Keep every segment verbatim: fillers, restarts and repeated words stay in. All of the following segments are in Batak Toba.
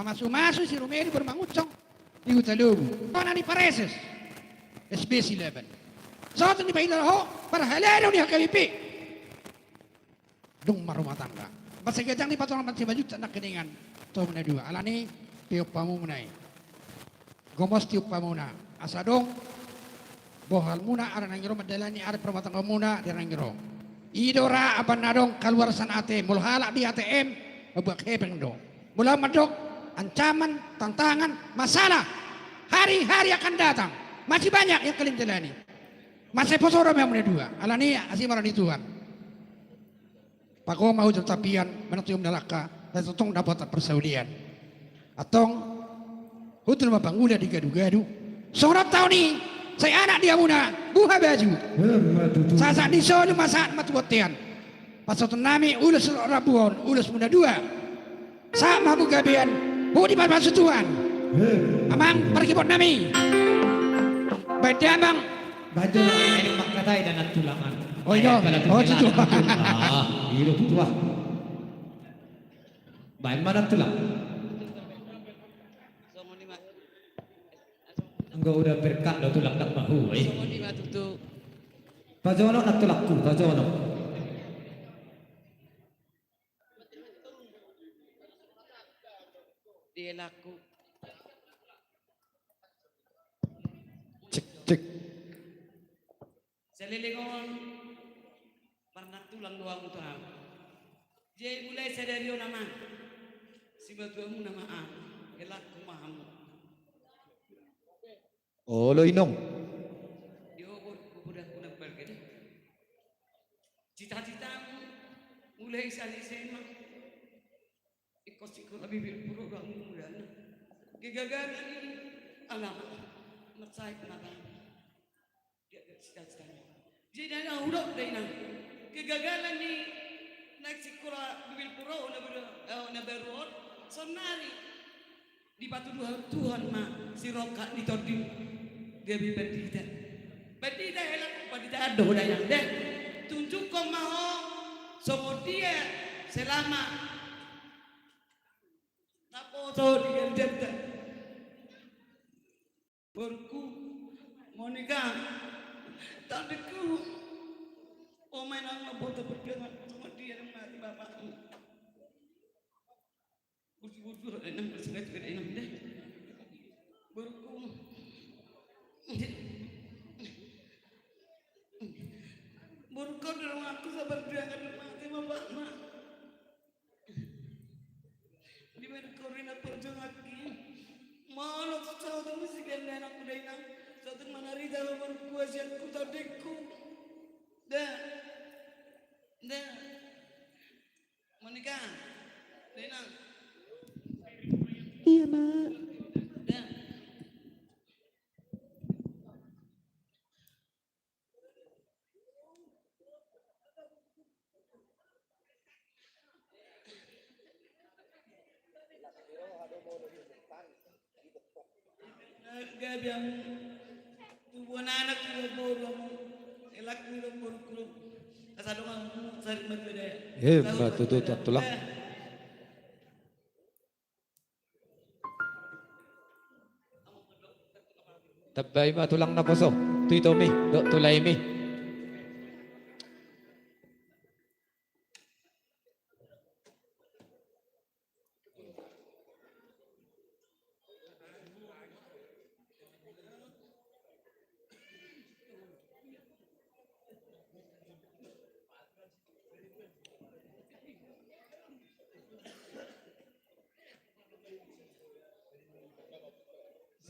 Mamasu-masu si Rumeli boru Mangunsong di Hutalobu. Tona ni Pareses. S B silaban. Sotung ni Paidal ho, parhalado ni H K B P. Dung marrumah tangga. Masa gajang ni patongan pansi bajut anak keningan. Tong na dua. Alani, tiup pamumuna i. Gomos tiup pamuna. Asa dong. Bohal muna, ara nangiro mandalani, ara perumah tangga muna, di nangiro. I do ra, aban na dong, kaluar san A T M. Molo halak di A T M, mambuat hepeng do. Molo mandok, ancaman, tantangan, masalah. Hari-hari akan datang. Masih banyak yang kalian jalani. Masa poso do memang na dua. Alani, asi marani Tuhan. Pagoma hujur tapian, manang tu iom na langka, na tongtong dapotan parsaulian. Antong, hujur ma pangula di gadu-gadu. Songon taon i, sai anak di hamuna, buha baju. Sahat ni solu ma sahat ma tu bontean. Pasahaton nami ulos rambu on, ulos muna dua. Sahat ma hamu gabean, budi ma pasu Tuhan. Amang, pargibot nami. Baen damang. Baen tulang, ini mangkatai da nantulang an. Oh, iya. Oh, tutu. Ah, iya, tutu, ah. Baen ma nantulang. Anggo udah berkat do tulang, dak mahu, eh. Pajonok nantulangku, pajonok. Di helaku. Cek, cek. Saleleng on, marnantulang do ahu tu hamu. Jadi mulai sadari on, amang, simatuamuna ma ahu, helaku ma hamu. Olo, inong. Di obor, kuburanku na balga di. Cita-citamu, mulai sian S M A. Ingkon sikola bibir puru do hamu mudana. Kegagalan i, alamak, marsahit ma hamu. Dia, dia cita-citanya. Jadi na hudok da inang. Kegagalan ni naek sikola bibir puru na baru, eh, na baru on, saonari. Dipatuduhon Tuhan ma si rongkap ni tondim gabe pandita. Pandita hela, pandita ando ho da inang de. Tunjukkon ma ho songon dia selama naposo di ganjanta. Borungku, Monika, tandingku. O ma inang, naposo perjuangan songon dia na mati bapakmu. Bujur-bujur, inang, bersengaja, inang, deh. Borungku. Borungku, dorong aku sabar, dia akan mati, Bapak, Mak. Di mana kau rina perjuangan ki? Molo tu saut mesti ganda anak muda, inang. Saut mana rida, borungku, asianku, tandingku. Dah. Dah. Monika, Rina. Iya, Mak. Dah. Gabe hamu tubuan anak, tubuan boru hamu, elak ni do boru kuru. Asa dong hamu sarik mati beda. Eh, ma tutu, tulang. Tambai ma tulang naposo tu itomi dohot tu laemi.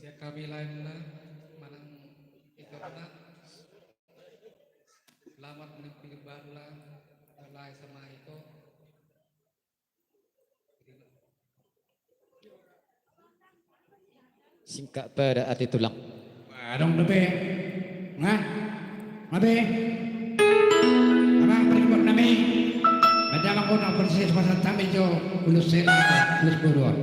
Sian hami laenna manang itorna. Selamat menempuh hidup baru lah. Lahir sama iko. Singkat padat ate tulang. Adong dope. Nah. Mate. Abang, pargibot nami. Baen damang, kau na proses pasal tambe jo. Ulos sela, ulos boru on.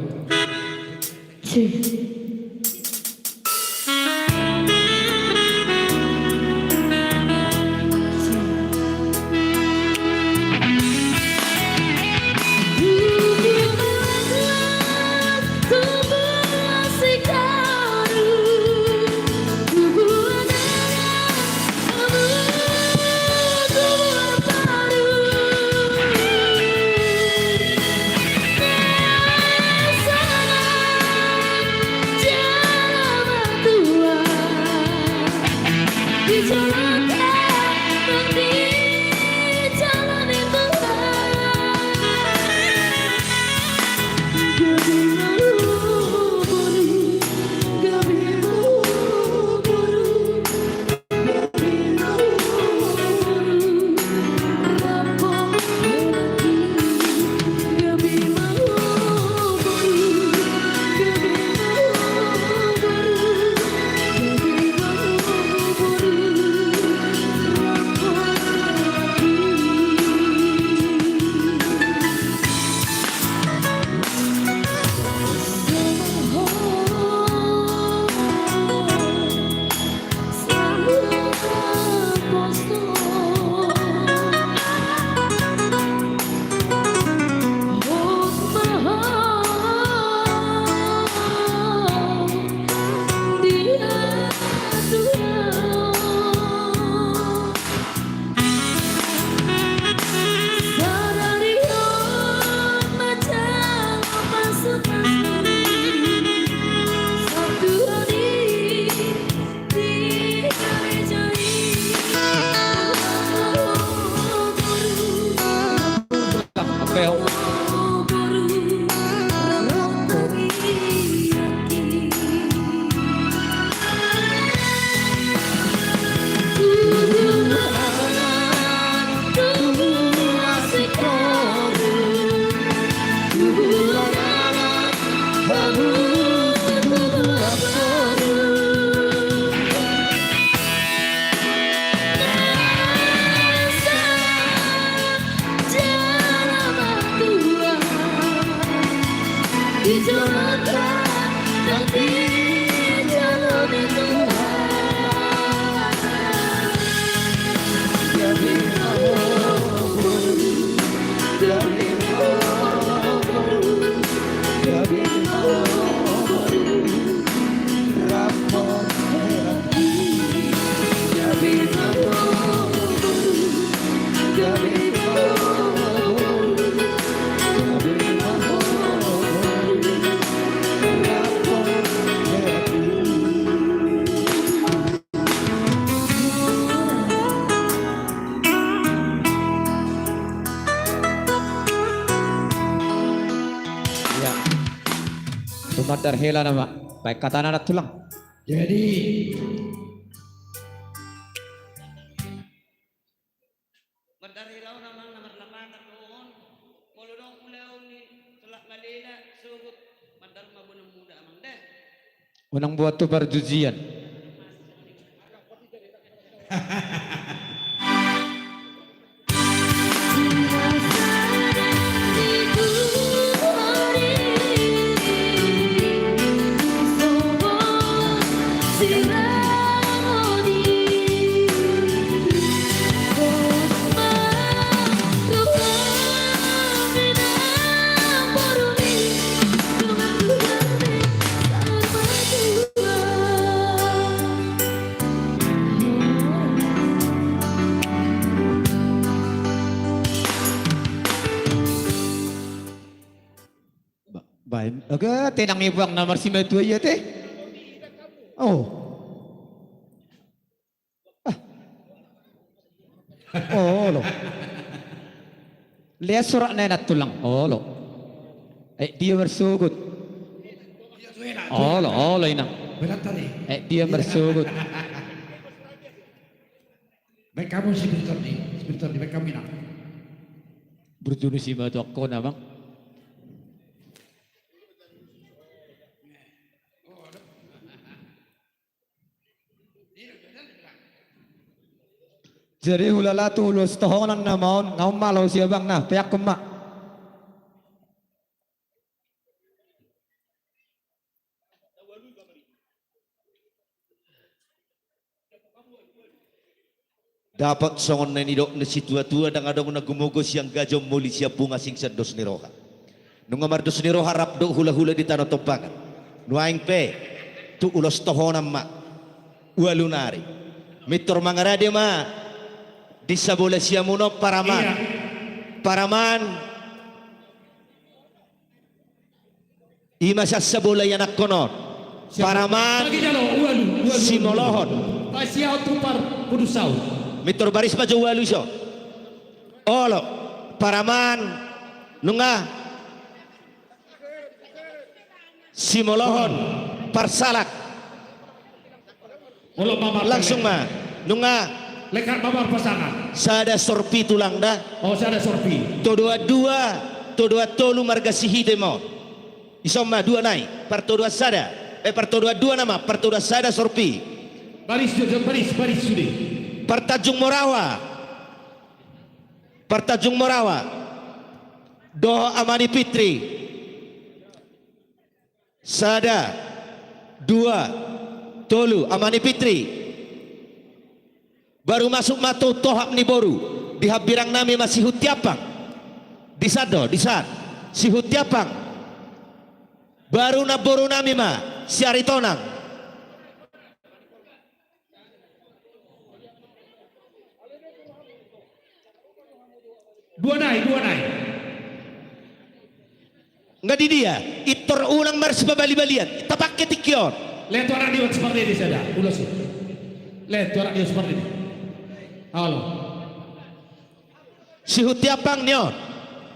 Ia. Tumandar hela nama. Baik, hatana na tulang. Jadi, mandar hela on amang na marlapatan do on. Molo adong ulaon ni tolap malela sogot, mandar ma bonanmu da amang da. Unang buat tu parjujian. Ba-, baen, oke, tenang i buang na marsimatua ia te. Oh. Ah. Olo. Lea surat na enak tulang. Olo. Eh, dia bersugut. Olo, olo, inang. Eh, dia bersugut. Baik kamu si Spiritor di, Spiritor di, baik kamu inang. Berjunus si batu aku namang. Jadi hulala tu ulos tohonan nama on, nga on ma laho sian abang na, peakkon ma. Dapot songon na nidok ni situatua, ndang adong na gumogo sian gaja, moli sian bunga, sing sian dos ni roha. Nunga mardos ni roha rap dohot hulahula di tano tombangan. Nuaeng pe tu ulos tohonan ma. Ualu nari. Mintor mangarade ma di sabola siamun on, Paraman. Iya. Paraman. Ima sian sabola ianakhon on. Siap. Paraman. Bagi jalo, ualu, ualu, Simolohon. Pasiau tu par pudusau. Mintor baris ma jo ualu iso. Olo, Paraman, nunga. Simolohon, Parsalak. Olo, mamar. Langsung ma, nunga. Lekat mamar pasangan. Sada sorpi tulang da. Oh, sada sorpi. Todoan dua, todoan tolu marga Sihite ma on. Ison ma dua nai, partodoan sada. Eh, partodoan dua nama, partodoan sada sorpi. Baris, jo, jo, baris, baris sude. Partanjung Morawa. Partanjung Morawa. Dohot Ama ni Fitri. Sada, dua, tolu, Ama ni Fitri. Baru masuk ma tu tohap ni boru, di hambirang nami ma Sihuntiampang. Di san do, di san. Sihuntiampang. Baru namboru nami ma Siaritonang. Dua nai, dua nai. Nga di dia, intor unang marsipabali-balian, tapake tingki on. Leto anak dia seperti ini sada, ulos i. Leto anak dia seperti ini. Halo. Sihuntiampang ni on.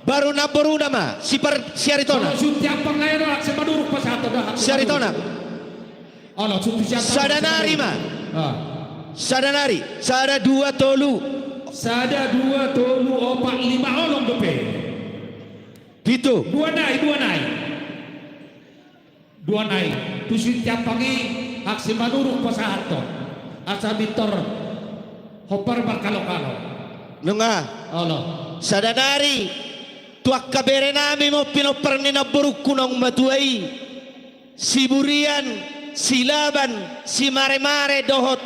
Baru namboruna ma, si par-, Siaritonang. Olo, Sihuntiampang na i do, Simanurung pasahaton da. Siaritonang. Olo, Sihuntiampang. Sada nari ma. Ah. Sada nari. Sada, dua, tolu. Sada, dua, tolu, opat, lima, onom dope. Pitu. Dua nai, dua nai. Dua nai, tu Sihuntiampang i, hak Simanurung pasahaton. Asa mintor hombar markalo-kalo. Nunga. Olo. Sada nari. Tu angka berenami ma pinompar ni namborungku naung matua i, si Burian, si Laban, si Maremare dohot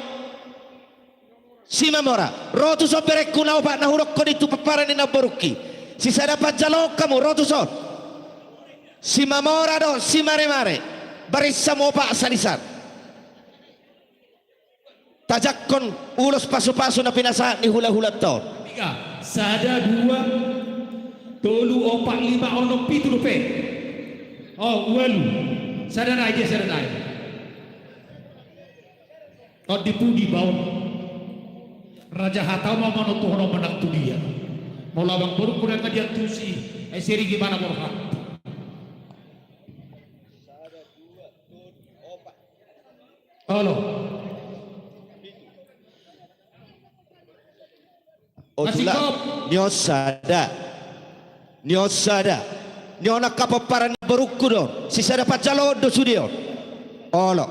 si Mamora. Ro tuson berengku na opat na hudokkon i tu pomparan ni namborungki. Sisada panjaloon hamu, ro tuson. Si Mamora dohot si Maremare, baris hamu opat salisan. Tajangkon ulos pasupasu na pinasahat ni hulahulanta on. Tiga, sada, dua, tolu, opat, lima, onom, pitu dope. O, ualu. Sada nai dia, sada nai. On di pudi baon. Raja hata ma manontuhon on manang tu dia. Molo amangborungku na diantusi, ai seri gimana borhat. Olo. O, masih tulang. Kop. Ni on sada. Ni on sada. Ni on angka pomparan ni namborungku do on. Sisada panjaloon do sude on. Olo.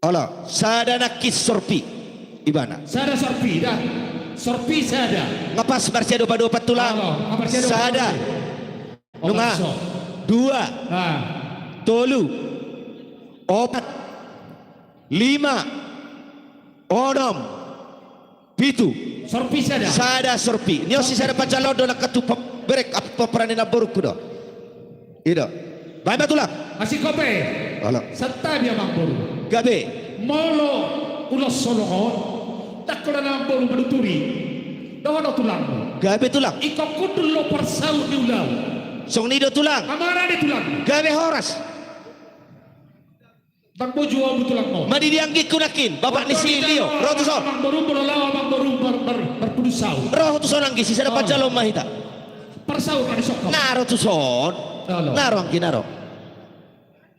Olo, sada nangkin sorpi. Ibana. Sada sorpi, da. Sorpi sada. Nga pas marsiadopadopan tulang. Olo, nga pas siadopadopan. Sada. Opat. Nunga. So. Dua. Ah. Tolu. Opat. Lima. Onom. Pitu. Sorpi sada. Sada sorpi. Ni on sisada panjaloon do nangkin tu pom-, bereng, ap-, pomparan ni namborungku do. I do. Baen ma tulang. Masih kope. Olo. Santabi amangboru. Gabe. Molo ulos songon on, ndang holan amangboru manuturi. Dohot do tulangmu. Gabe tulang. Ingkon hundul do parsaut ni ulaon. Songon i do tulang. Amana ni tulang. Gabe horas. Ndang boi juo ahu tulang on. Madidianggingku nangkin, bapak ni si Lio. Ro tuson. Amangboru, molo laho amangboru mar-, mar-, marpudun saut. Ro tuson anggi, sisada panjaloon ma hita. Parsaut ma di sokap. Na ro tuson. Olo. Na ro anggi, na ro.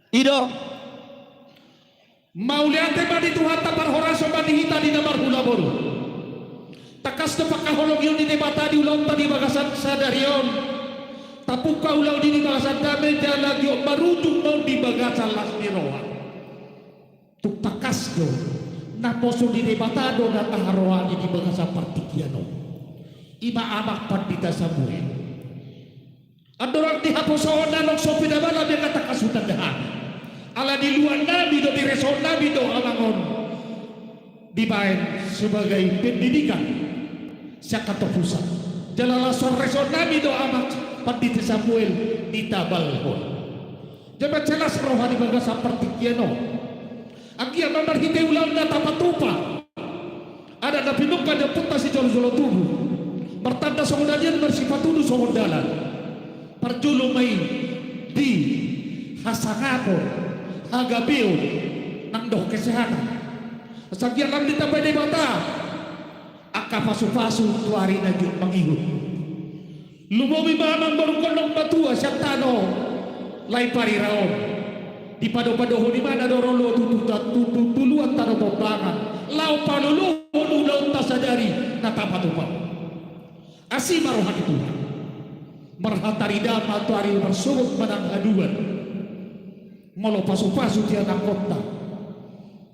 I do. Mauliate ma di Tuhanta, parhorasan ma di hita di na marhula boru. Tangkas do pangkaholongion ni Debata di ulaonta di bagasan sadari on. Tapungka ulaon i di bagasan dame jala giot marujung ma on di bagasan las ni roha. Tung tangkas do, naposo ni Debata do na taharoan i di bagasan partingkian on. I ma Amang Pandita Samuel. Andorang di haposoonna naung so pinabana be nga tangkas hutanda hami. Ala di luatnami do, di resoonnami do amang on dibaen sebagai pendidikan sian kantor pusat. Jala laos resoonnami do Amang Pandita Samuel ditabalhon. Jala jelas roha di bagasan partingkian on. Anggiat ma marhite ulaon na tapatupa adat na pinungka ni ompunta sijolojolo tubu, martanda songon anian, marsipatudu songon dalan. Parjolo ma i di hasangapon, hagabeon nang dohot kesehatan. Asa anggiat lam ditambai Debata angka pasupasu tu ari na giot mangihut. Lumobi ma amangborungkon naung matua sian tano Lae Parira on. Dipadopadohon ibana do ro Lotu tu, tu, tu, tu luat tano Pombangan laho paluluhon ulaonta sadari na tapatupa. Asi ma roha ni Tuhan. Marhatarida ma tu ari marsogot manang haduan. Molo pasupasu di anakkonta.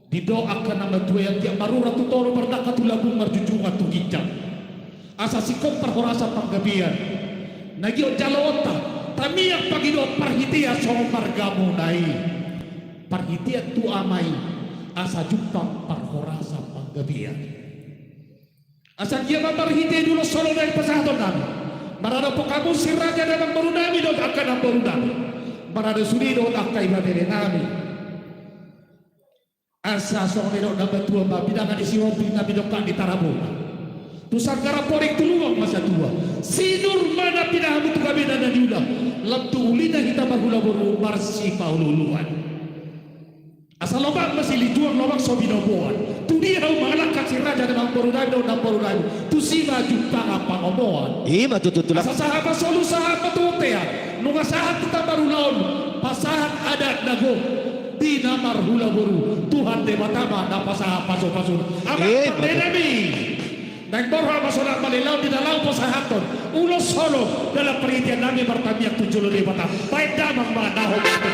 Didok angka na matua i, anggiat marurat tu toru, mardangka tu lambung, marjujungan tu ginjang. Asa singkop parhorasan panggabean na giot jaloonta, tamiang pangidoan parhitean songon margamuna i. Parhitean tu Ama i, asa jumpang parhorasan panggabean. Asa anggiat ma marhite di ulos holong na pasahatonnami, maradophon hamu si raja na namborunami dohot angka namborunami, marado sude dohot angka ibeberenami. Asa songon nidok na matua ma, bidangan ni Sihombing na binokkak ni Tarabona. Tu sanggar amporik tu lubang ma satua. Sinur ma na pinahan tu gabe na niula. Lam tu ulina hita marhula boru marsipaolooloan. Asa lomak ma silinjuang, lomak so binoboan. Tu dia hamu mangalangka si raja na namborunami dohot namborunami, tusi ma jumpang pangomoan. I ma tutu tulang. Asa sahat ma solu, sahat ma tu bontean. Nunga sahat hita marulaon, pasahat adat na gok di na marhula boru. Tuhan Debata ma na pasahat pasupasu. Amang pandenami. Naeng borhat ma sonang malilaon di na laho pasahathon ulos holong dalam parhiteannami martamiang tu jolo Debata. Baen damang ma na hombar.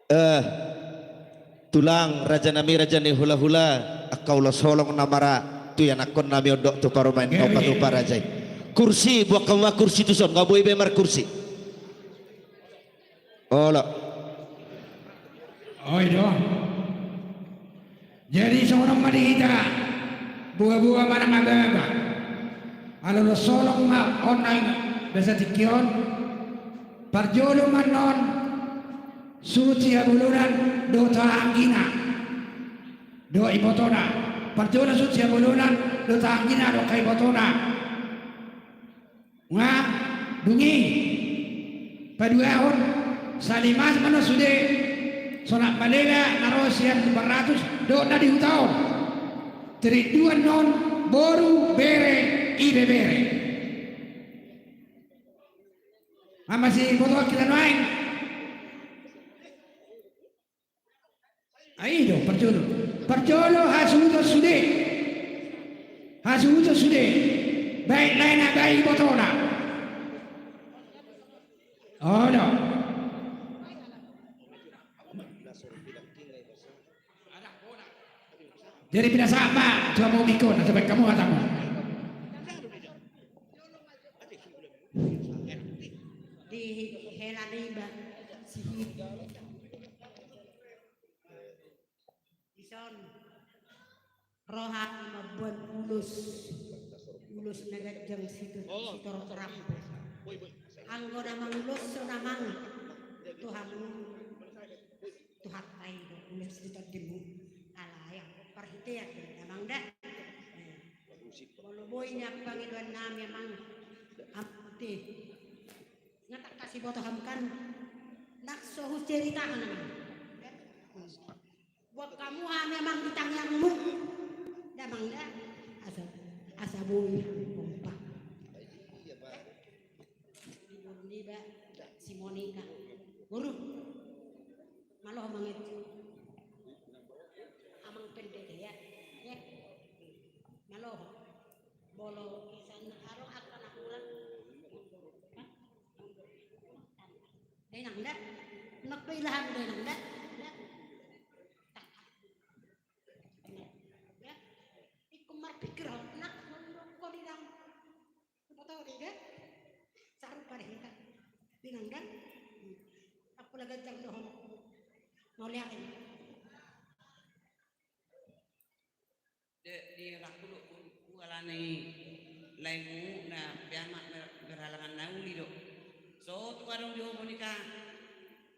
Eh, tulang, raja nami, raja ni hulahula, angka ulos holong na mara tu ianakkon nami on dohot tu parumaen na patupa raja i. Kursi, buat hamu ma kursi tuson, nga boi be markursi. Olo. Oi do. Jadi songon on ma di hita, boa-boa manang aba-aba. Ala ulos holong ma on naeng basa tingki on. Parjolo ma annon suhut sihabolonan dohot haha anggina dohot ibotona. Parjolo suhut sihabolonan dohot haha anggina dohot ibotona. Nga, dung i paduahon, salimas ma annon sude, sonang malela na ro sian Lumban Ratus dohot na di huta on. Terinduan annon boru, bere, ibebere. Ama si boto kita nuaeng. Ai do, parjolo. Parjolo hasuhuton sude. Hasuhuton sude. Baik lae na baik ibotona. Olo. Jadi pinasahat ma tu hamu mingkon, asa baen hamu hatamu. Di hela riba sihir. Dison roha mamboan ulos, ulos na ganjang situ, sitorop rambu. Anggo na manguloshon amang tu hamu, Tuhanta i do ulos di tondimu. Alai anggo parhitean do amang da. Eh, molo boi nian pangidoan nami amang, amang te. Nga tangkas iboto hamu kan, nang so huceritahan amang. Buat hamu hami amang di tangiangmu. Damang da. Asa, asa boi hami pompa. Di boru niba si Monika. Boru. Malo mangejo. Amang pendeta ya. Ya. Malo. Molo isan aro angka na hurang. Dainang da. Nak pe ilahan dainang da. Da. Ingkon marpikir ho, nak, molo kau di dalam. Kau tahu di da. Sarupa deh, kan? Dainang da. Apalagi jam dohon. Mau lihat ini. Di, di raku do, ku alani lainmu na pe amak ber-, berhalangan na uli do. So tu adong jo Monika,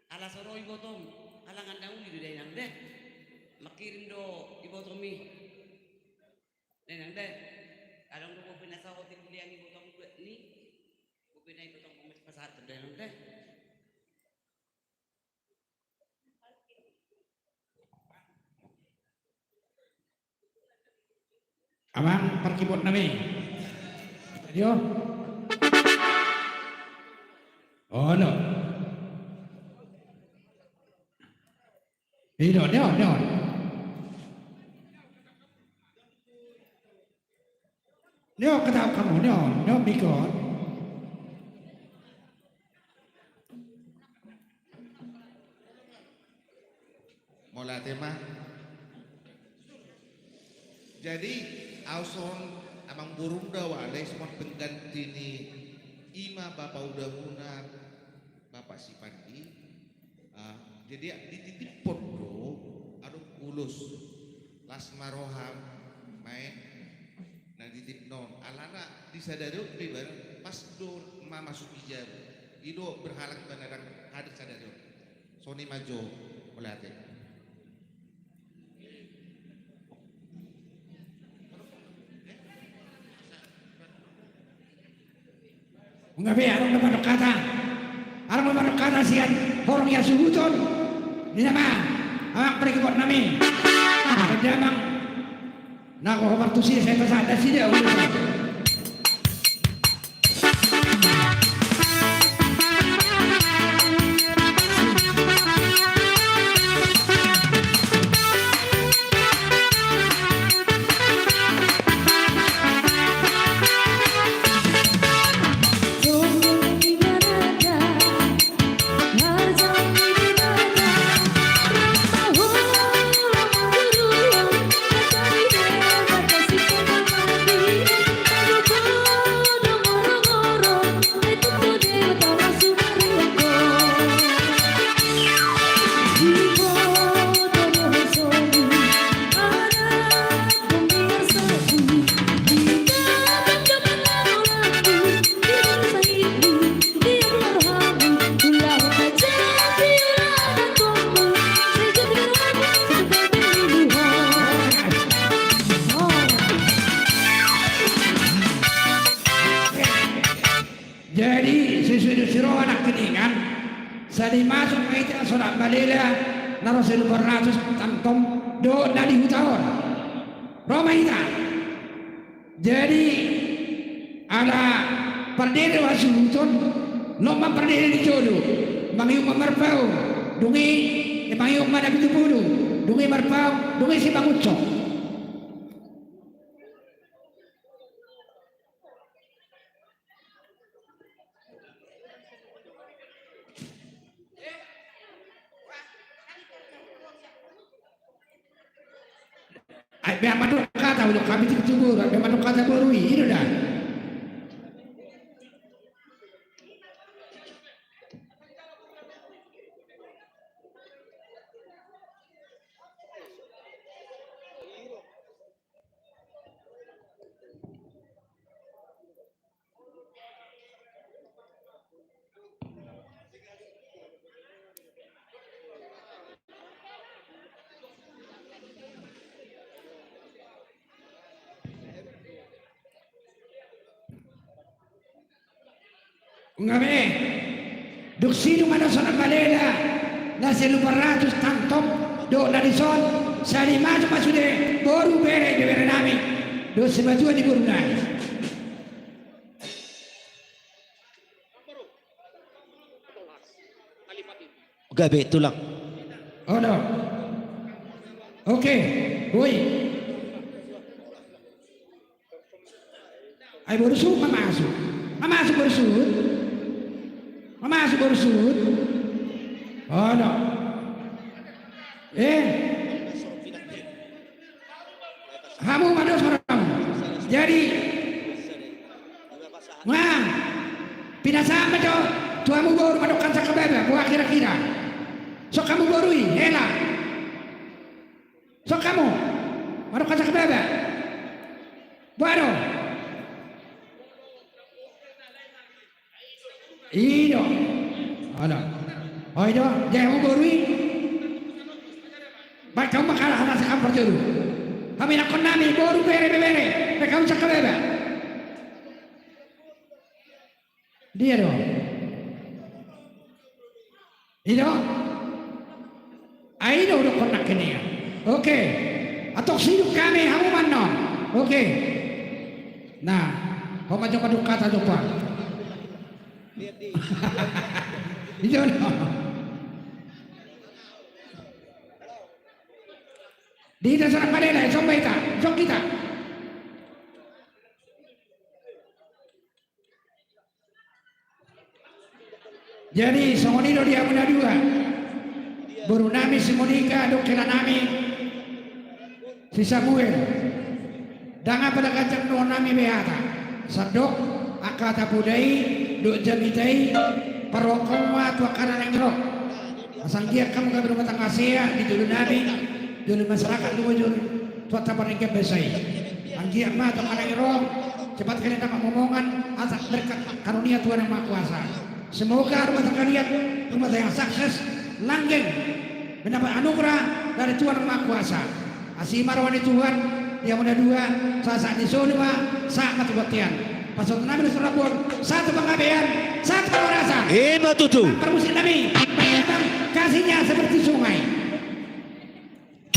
ala so ro ibotom, halangan na uli do dainang de. Mangkirim do ibotom i. Dainang de. Adong do bope na saotik di liang ibotom buat ni. Bope na ibotom pasahat dainang de. Amang parkibot nami. Dio. Olo. Ido, dio, dio. Neo, kata kamu, neo, neo, mikot. Mauliate ma. Jadi, au songon amangborungku do au, alai songon pengganti ni i ma bapa udamuna, Bapak Sipandi. Ah, jadi dititiphon do adong ulos, las ma roham, maen na dititipna on. Alana di sadari on do iba, pas do mamasuki jabu. I do berhalang ibana ndang hadir sadari on. Songon i ma jo, mauliate. Nunga be, adong na mandok hata. Adong na mandok hata sian horong ni hasuhuton. Ninna ma, amang parkibot nami. Damang. Na ho martusi, sai pasahat nasida ulos. Jadi masuk ma hita Sonak Malela na ro sialupan ratus tangkong dohot na di huta on. Ro ma hita. Jadi ala pardede do hasuhuton, lomak pardede di jolo, mangihut ma marpaung, dung i, eh, mangihut ma na pitu pulu, dung i marpaung, dung i simangunsong. Ai, bea mandok hata, ujung kami tu boru, bea mandok hata boru i, i do da. Nunga be, dung sidung ma na Sonak Malela na sialupan ratus tangkong dohot na dison, sali masuk ma sude boru, bere, bebere nami dohot simatua ni boru nami. Gabe tulang. Olo. Oke, boi. Ai boru suhut ma masuk. Ma masuk boru suhut. Ma masuk boru suhut. Olo. Eh. Hamu ma do songon on. Jadi, nga pinasahat ma jo tu hamu boru mandok hata sangkababa, boha kira-kira? Songon hamu boru i, hela. Songon hamu mandok hata sangkababa. Boha do? I do. Olo. Oi do, jadi hamu boru i. Baen hamu ma hata sangkababa parjolo. Hamu inangkon nami, boru, bere, bebere. Baen hamu sangkababa. Dia do. I do. Ai do, do konnang kenia. Oke. Antong sidung hami, hamu ma annon. Oke. Nah, ho ma jo mandok hata jo pa. I do. Di hita Sonak Malela, songon hita, songon hita. Jadi songon i do di hamu na dua, boru nami si Monika dohot hela nami si Samuel. Ndang apa na ganjang dohonon nami be hata. Sandok angka hata poda i dohot jamita i, parrohahon hamu ma tu angka na naeng ro. Asa anggiat hamu gabe rumah tangga hasea di jolo nami, jolo masyarakat, jolo tu angka partingkian basa i. Anggiat ma tu angka na naeng ro, cepat kalian dapat momongan atas berkat karunia Tuhan Yang Maha Kuasa. Semoga rumah tangga kalian rumah tangga yang sukses, langgeng, mendapat anugerah dari Tuhan Yang Maha Kuasa. Asi ma roha ni Tuhan di hamu na dua, sahat-sahat ni solu ma, sahat ma tu bontean. Pasahaton nami do songon rambu on, sahat tu panggabean, sahat tu parhorasan. Ima tutu. Parmusik nami, kasihnya seperti sungai.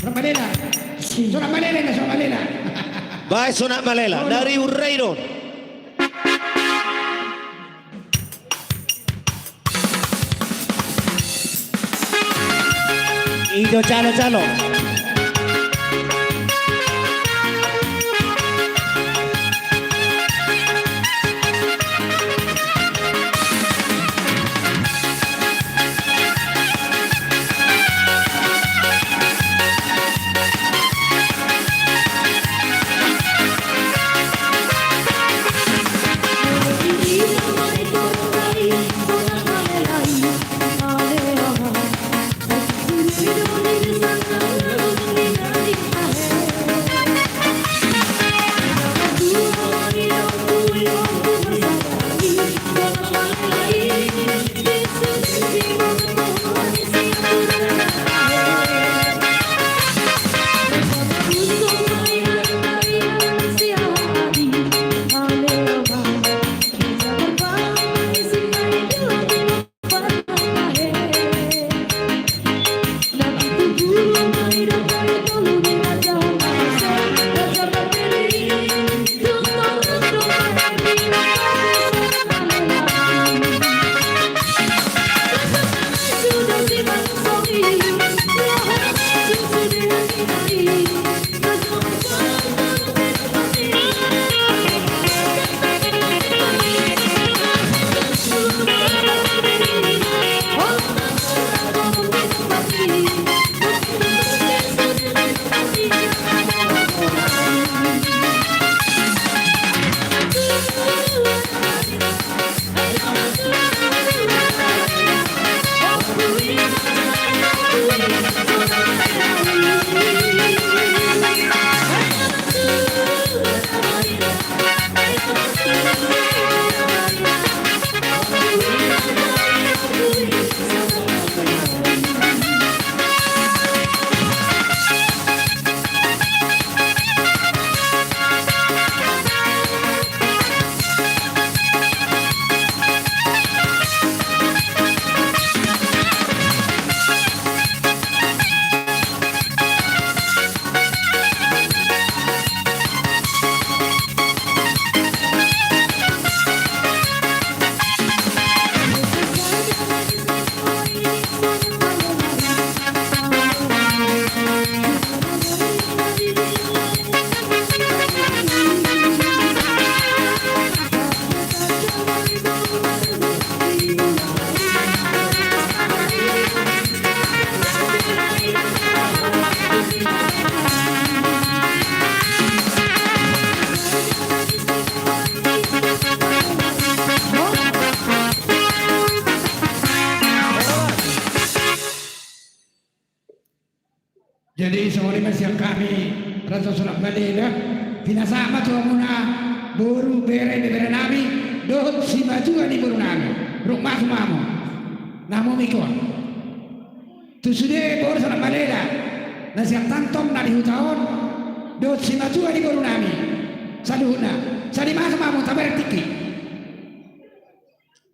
Sonak Malela. Sonak Malela, Sonak Malela. Baen Sonak Malela, dari Urrei do. I do, jalo, jalo. Jadi songon i ma sian hami Raja Sulap Malela, pinasahat ma tu hamuna boru, bere, bebere nami dohot simatua ni boru nami. Ruk ma hamu, na mamiak on tu sude boru Sulap Malela na sian tongtong na di huta on dohot simatua ni boru nami saluhutna. Jadi ma hamu, tabereng tingki.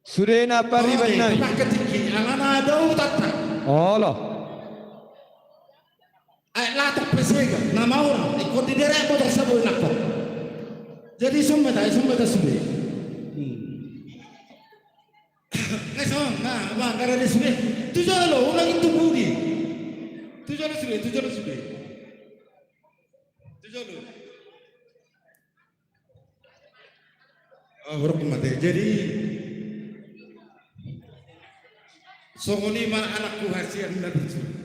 Sudena pariban nami. Oke, tabereng tingki, alana dao hutanta. Olo. Aek latok pe sega, na maora, ingkon diderek motor sabo inangkok. Jadi ison ma hita, ison ma hita sude. Hmm. Ison, na, ba, gara-gara sude. Tu jolo, ulang itu budi. Tu jolo sude, tu jolo sude. Tu jolo. Oh, horong mate. Jadi, songon i ma anakku hasian na burju.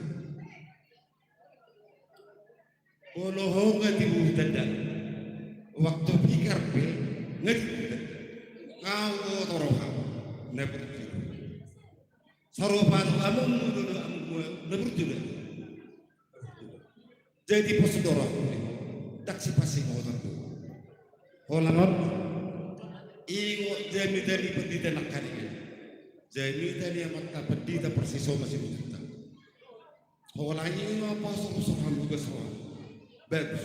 Molo ho nga tibu tanda. Waktu pikar pe nga tibu tanda. Kau toroha na burju. Saropa tu amongmu do, do amongmu na burju do. Jadi pos do rohangku, ndang sipasingotan do. Holan on, ingot jamita ni pendita nangkaning i. Jamita ni amanta pendita Persisoma Sibututa. Holan i ma pasorsor hamu tugas roha. Bagus.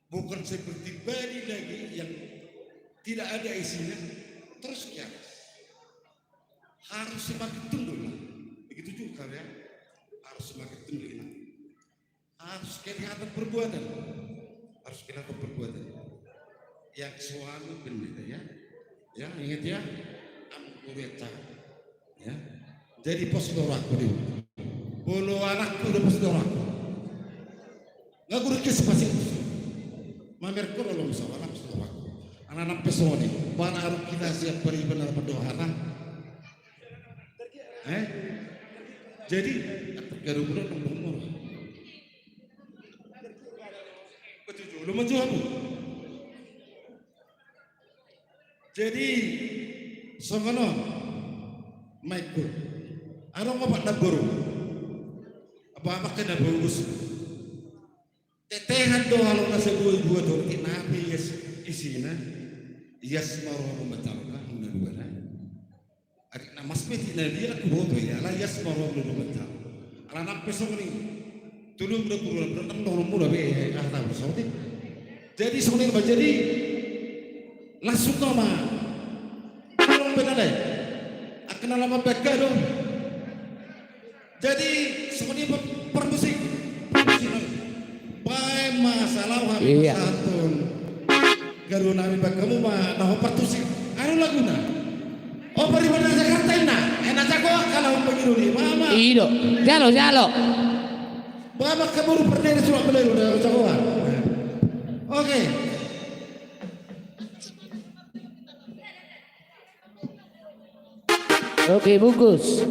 Bukan seperti Bali lagi yang tidak ada isinya, terus kiaras. Harus semakin tunduk lah. Begitu juga ya. Harus semakin tunduk ini. Harus kelihatan perbuatan. Harus kelihatan perbuatan. Yang suami benar ya. Ya, ingat ya. Amuk kuliah cakap. Ya. Jadi pos do rohangku di. Molo anakku do pos do rohangku. Nga guru kes pasti. Mamerko do lom sawa na pos do rohangku. Anak-anak pesoni. Bana aruk kita siap beribadah berdoa. Eh? Jadi, garu guru nang bohong. Betul, lu maju aku. Jadi, songon on, maikut. Adong opat na boru. Apa-apa kena bagus. Tetehan do halak na seboi buat horti nape ias isina. Ias maroha membatalkan, na dua na. Adik na mas pe tina dia aku boto ya, ala ias maroha membatalkan. Ala nampe songon i. Tulung da kurula berantem nono mula be, ah, tak bersauti. Jadi songon i ma, jadi langsung nama. Tolong beda deh. Akan lama beka dong. Jadi songon i ma parmusik. Baen ma salau hami. Iya. Santun. Garu nami bakamu ma na ho partusik. Anu laguna. Oh, pariban na Jakarta inna. Enak jago kalau pengiru ni. Mama. Ido. Jalo, jalo. Mama kaburu pernah di Sulap Malela, udah jagoan. Oke. Oke, bungkus.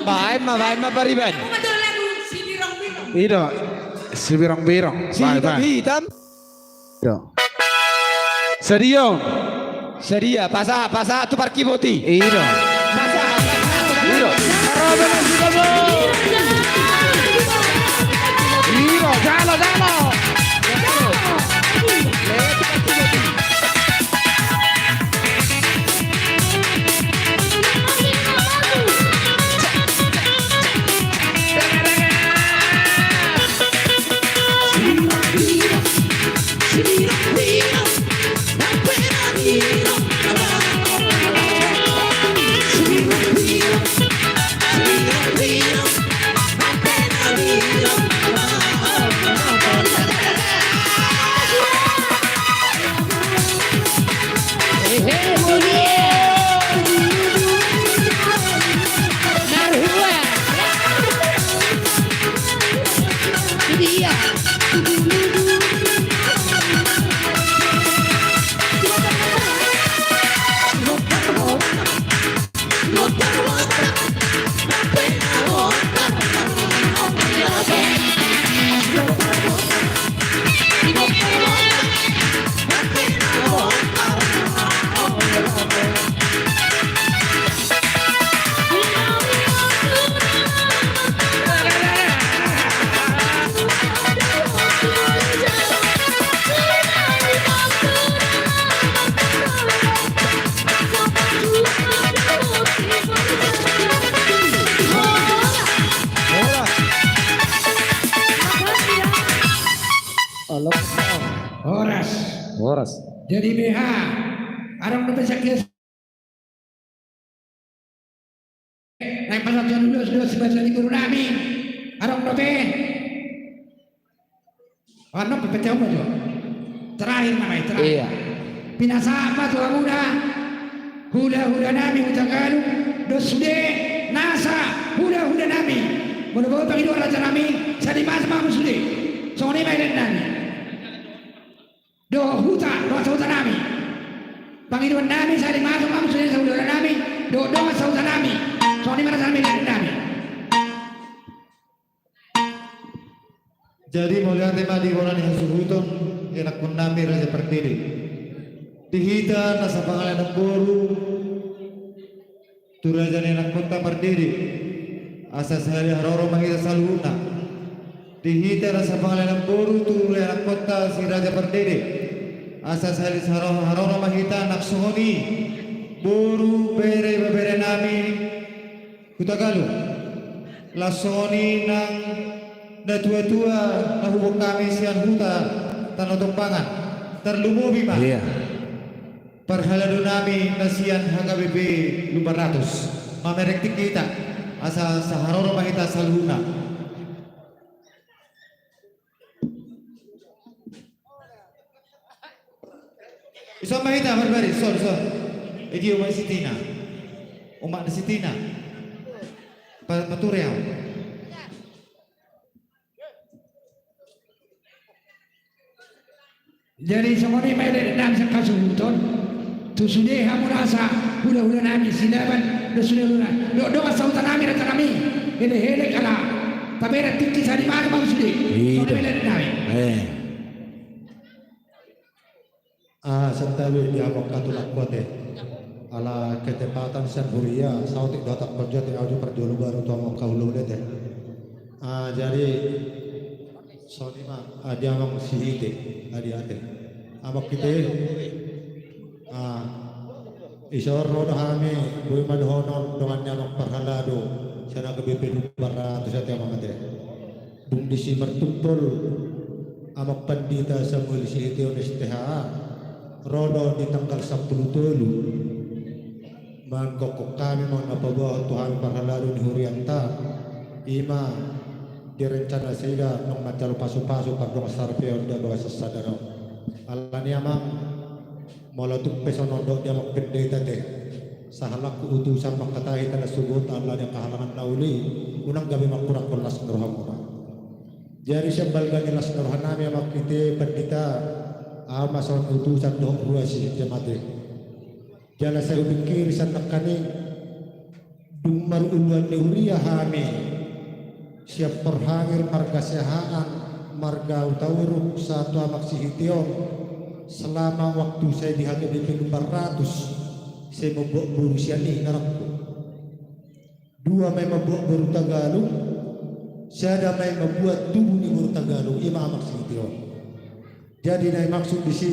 Baen ma, baen ma pariban. I do, sibirong-birong. Baen, baen. I do. Sadia on. Sadia, pasahat, pasahat tu parkibot i. I do. Pasahat, pasahat tu parkibot i. I do. I do, jalo, jalo. Horas. Horas. Jadi B H, adong dope sian naeng pasahat tu dos-dos sibaca ni guru nami. Adong dope. Adong dope, pecah uma jo. Terakhir nama i, terakhir. Iya. Pinasahat ma tu hamuna hula-hula nami Hutagalu, dos sude nasa hula-hula nami. Molo boi pangidoan raja nami, sai dimasuk ma hamu sude. Songon i ma elean nami. Dohot huta, dohot sahuta nami. Pangidoan nami, sai dimasuk ma hamu sude, sahuta nami. Dohot dongan sahuta nami. Songon i ma raja nami, elean nami. Jadi mauliate ma di bona ni hasuhuton, ianakkon nami Raja Pardede. Di hita nasa pangalaho namboru tu raja ni anakkonta Pardede, asa sahali haroro ma hita saluhutna. Di hita nasa pangalaho namboru tu anakkonta si Raja Pardede, asa sahali haroro ma hita nang songon i boru, bere, ibebere nami Hutagalu. Laos songon i nang natua-tua na huboan hami sian huta Tano Tombangan. Tarlumobi ma. Iya. Parhalado nami na sian H K B P Lumban Ratus, mamereng tingki hita, asa saharoro ma hita saluhutna. Dison ma hita, Barbari, dison, dison. Egi umak ni si Tina. Umak ni si Tina. Pa-, pature au. Jadi songon i ma elean nami sian hasuhuton, tu sude hamu nasa hula-hula nami Silaban, dos sude hula-hula, do-, dongan sahuta nami, raja nami, elek-elek ala tabereng tingki, sai dimasuk ma hamu sude. Songon i ma elean nami. Eh. Ah, santabi di hamu angka tulangku ate. Ala ketepatan sian huria, saotik do hatangkon jo ate, au jo parjolo baru tu hamu angka hula-hula ate. Ah, jadi, songon i ma, ah, di amang Sihite, ah, di ate. Amang Sihite, ah, dison ro do hami, boi ma dohonon dongan ni amang parhalado, sian H K B P Lumban Ratus ate amang ate. Dung disi martumpol amang pandita Samuel Sihite on S T H, ro do di tanggal sampulu tolu. Mangkokkon hami ma na paboahon tu hami parhalado ni hurianta, i ma di rencana nasida naung manjalo pasu-pasu pardongan sarpeon di bagasan sadari on. Alani amang, molo tung pe songon dok di amang pendeta ate, sahalakku utusan mangkatai hita na subut ala ni angka halangan na uli, unang gabe mangkurangkon las ni rohamuna. Jadi sian balga ni las ni roha nami amang Sihite pandita, au ma songon utusan dohot ruas ni jamaat i. Jala sai hupingkiri sian nangkaning Dung marujung ni huria hami sian Porhangir marga Siahaan, marga Hutauruk, sahat tu Amang Sihiteon, selama waktu sai di hagabe pe umbaratus sai mambuat boru sian i, na rangku. Dua ma i mambuat boru Tagalung, sada ma i mambuat tubu ni boru Tagalung, i ma Amang Sihiteon. Jadi na i maksud disi,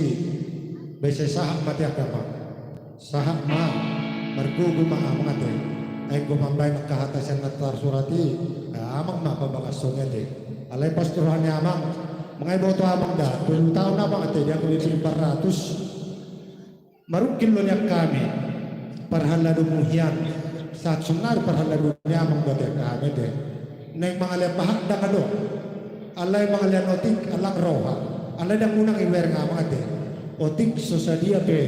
boi sai sahat ma ate angka amang. Sahat ma, margogo ma amang ate. Ai anggo mambaen angka hata sian na tarsurat i, amang ma pabagashon i ate. Alai pos tu roha ni amang, mangae boto amang da, tolu taon amang ate, di hagabe pe umbaratus. Marungkil do nian hami, parhalado mu hian, sahat sonari parhalado ni amang do ate angka hami ate. Naeng mangalean pahat ndang adong. Alai mangalean otik, alang roha. Alai ndang unang ibereng amang ate. Otik so sadia pe,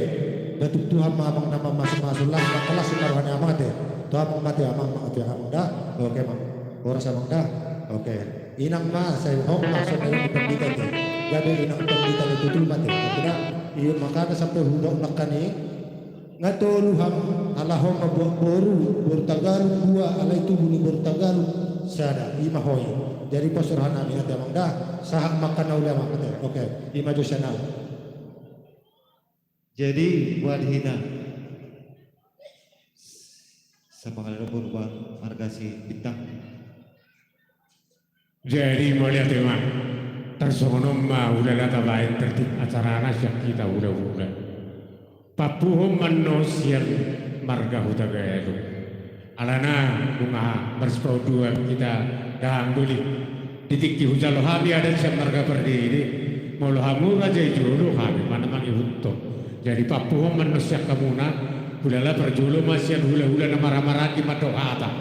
batu Tuhan ma amang na mamasumasu, las ma, las ma roha ni amang ate. Tu amang ma ate, amang ma ate, amang da. Oke amang. Horas amang da. Oke. Inang ma, sai hot ma sonari di pandita ate. Gabe inang pandita ni tutu ma ate. Ate da, i makana sampe hubaen nangkin i. Nga tolu ham, ala ho mambuat boru, boru Tagalung dua, alai tubu ni boru Tagalung sada, i ma ho i. Jadi pos roha nami ate amang da, sahat ma angka na uli amang ate. Oke, i ma jo sian au. Jadi buat hita. Sampangadopan marga Sibintang. Jadi mauliate ma. Tarsongon on ma hulala tabaen tertib acarana sian hita hulahula. Pampuhon ma annon sian marga Hutagalung. Alana nunga marsipaunduan hita dahahang doli. Di tingki hujalo hami adat sian marga Pardede, molo hamu raja i jolo, hami ma na mangihuthon. Jadi pampuhon ma annon sian hamuna, hulala parjolo ma sian hulahula na marhahamaranggi mandok hata.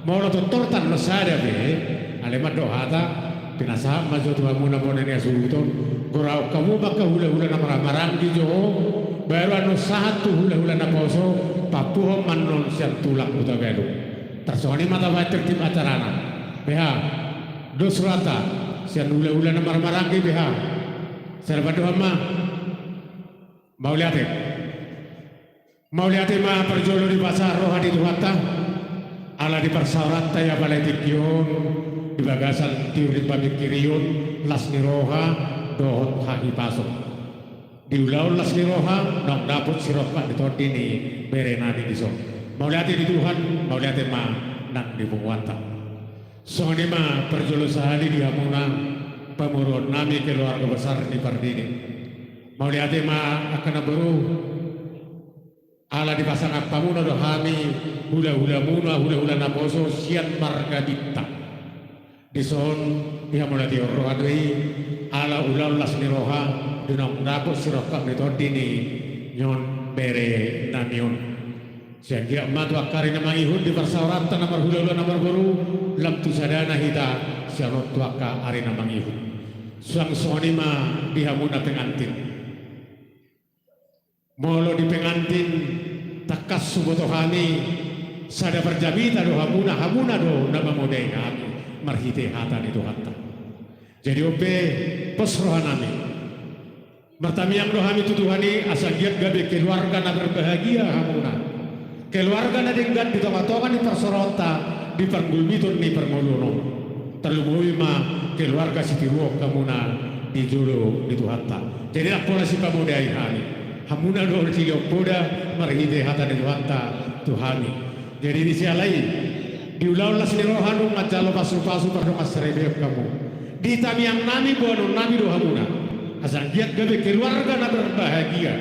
Molo tortor tano sada be, alai mandok hata, pinasahat ma jo tu hamuna bona ni hasuhuton, goraon hamu ma angka hulahula na marhahamaranggi jo, baru annon sahat tu hulahula naposo, pampuhon ma annon sian tulang Hutagalung. Tarsongon i ma tabaen tertib acarana. Beha, dos rohanta, sian hulahula na marhahamaranggi beha. Sada pandohan ma. Mauliate. Mauliate ma parjolo dipasahat roha di Tuhanta, ala di parsaoranta i apala di tingki on, di bagasan tiur ni pamingkirion, las ni roha, dohot hahipason. Di ulaon las ni roha, naung dapot sirongkap ni tondi ni bere nami dison. Mauliate di Tuhan, mauliate ma nang di punguanta. Songon i ma parjolo sahali di hamuna, pamoruon nami keluarga besar ni Pardede. Mauliate ma angka namboru, ala dipasangap hamuna do hami, hulahulamuna, hulahula naposo sian marga Bintang. Dison, dihamauliatehon roha do i, ala ulaon las ni roha, di naung dapot sirongkap ni tondi ni nion bere nami on. Sai anggiat ma tu angka ari na mangihut di parsaoranta na marhulahula na marboru, lam tu sadana hita sian on tu angka ari na mangihut. Suang songon i ma di hamuna pengantin. Molo di pengantin, tangkas huboto hami, sada parjamita do hamuna, hamuna do na mamodai hami, marhite hata ni Tuhanta. Jadi on pe, pos roha nami. Martamiang do hami tu Tuhan i, asa anggiat gabe keluarga na berbahagia hamuna. Keluarga na denggan di tongatonga ni parsaoranta, di parngoluon ni parngoluon on. Tarlumobi ma keluarga sitiruon hamuna di jolo ni Tuhanta. Jadi ndang pola sipamodai hami. Hamuna do silehon poda marhite hata ni Tuhanta tu hami. Jadi di siala i, di ulaon las ni roha nunga manjalo pasupasu pardongansaripeon hamu. Di tamiang nami boanon nami do hamuna. Asa anggiat gabe keluarga na berbahagia,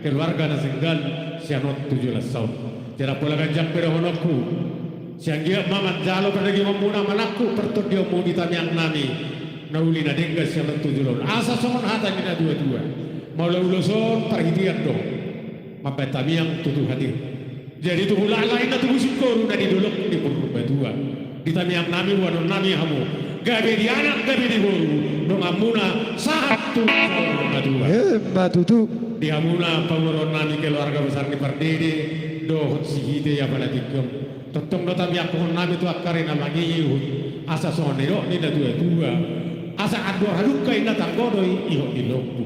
keluarga na denggan sian on tu joloan on. Jadi ndang pola ganjang be dohononku. Sai anggiat ma manjalo pardagingonmuna, manangkup partondionmu di tamiang nami na uli na denggan sian on tu joloan on. Asa songon hata ni na tuatua. Molo ulos on parhitean do. Mambaen tamiang tu Tuhan i. Jadi tubu laklak inna tubu singkoru na di dolok ni Purbatua. Di tamiang nami boanon nami hamu. Gabe di anak gabe di boru. Donganmuna sahat tu saur matua. Emma tutu. Di hamuna pamoruon nami keluarga besar ni Pardede. Dohot Sihite i apala tingki on. Tongtong do tamiangkon nami tu angka ari na mangihut. Asa songon nidok ni na tuatua. Asa andor hadungka inna tanggo do i ihot ni lombu.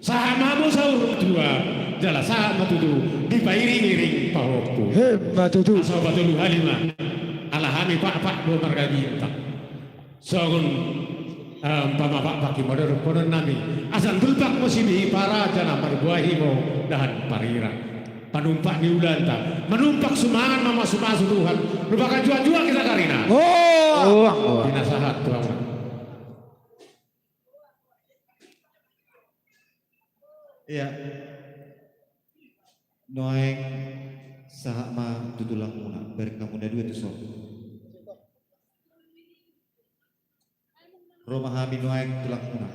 Sahat ma hamu saur matua. Jala sahat ma tutu dipairing-iring pahompu. Emma tutu. Asa patolu hali ma. Ala hami pakpak do marga Bintang. Songon, eh, umpama pakpak i ma do dohonon nami. Asa ndulpak ma sibihipara jala marbuahi ma dahan parira. Panumpak ni ulaonta. Manumpak sumangan mamasu-masu Tuhan. Rupakan jua-jua kita karina. Oh. Pinasahat Tuhan. Iya. Nuaeng sahat ma tu tulangmuna, berka muna dua tu son. Ro ma hami nuaeng tulangmuna.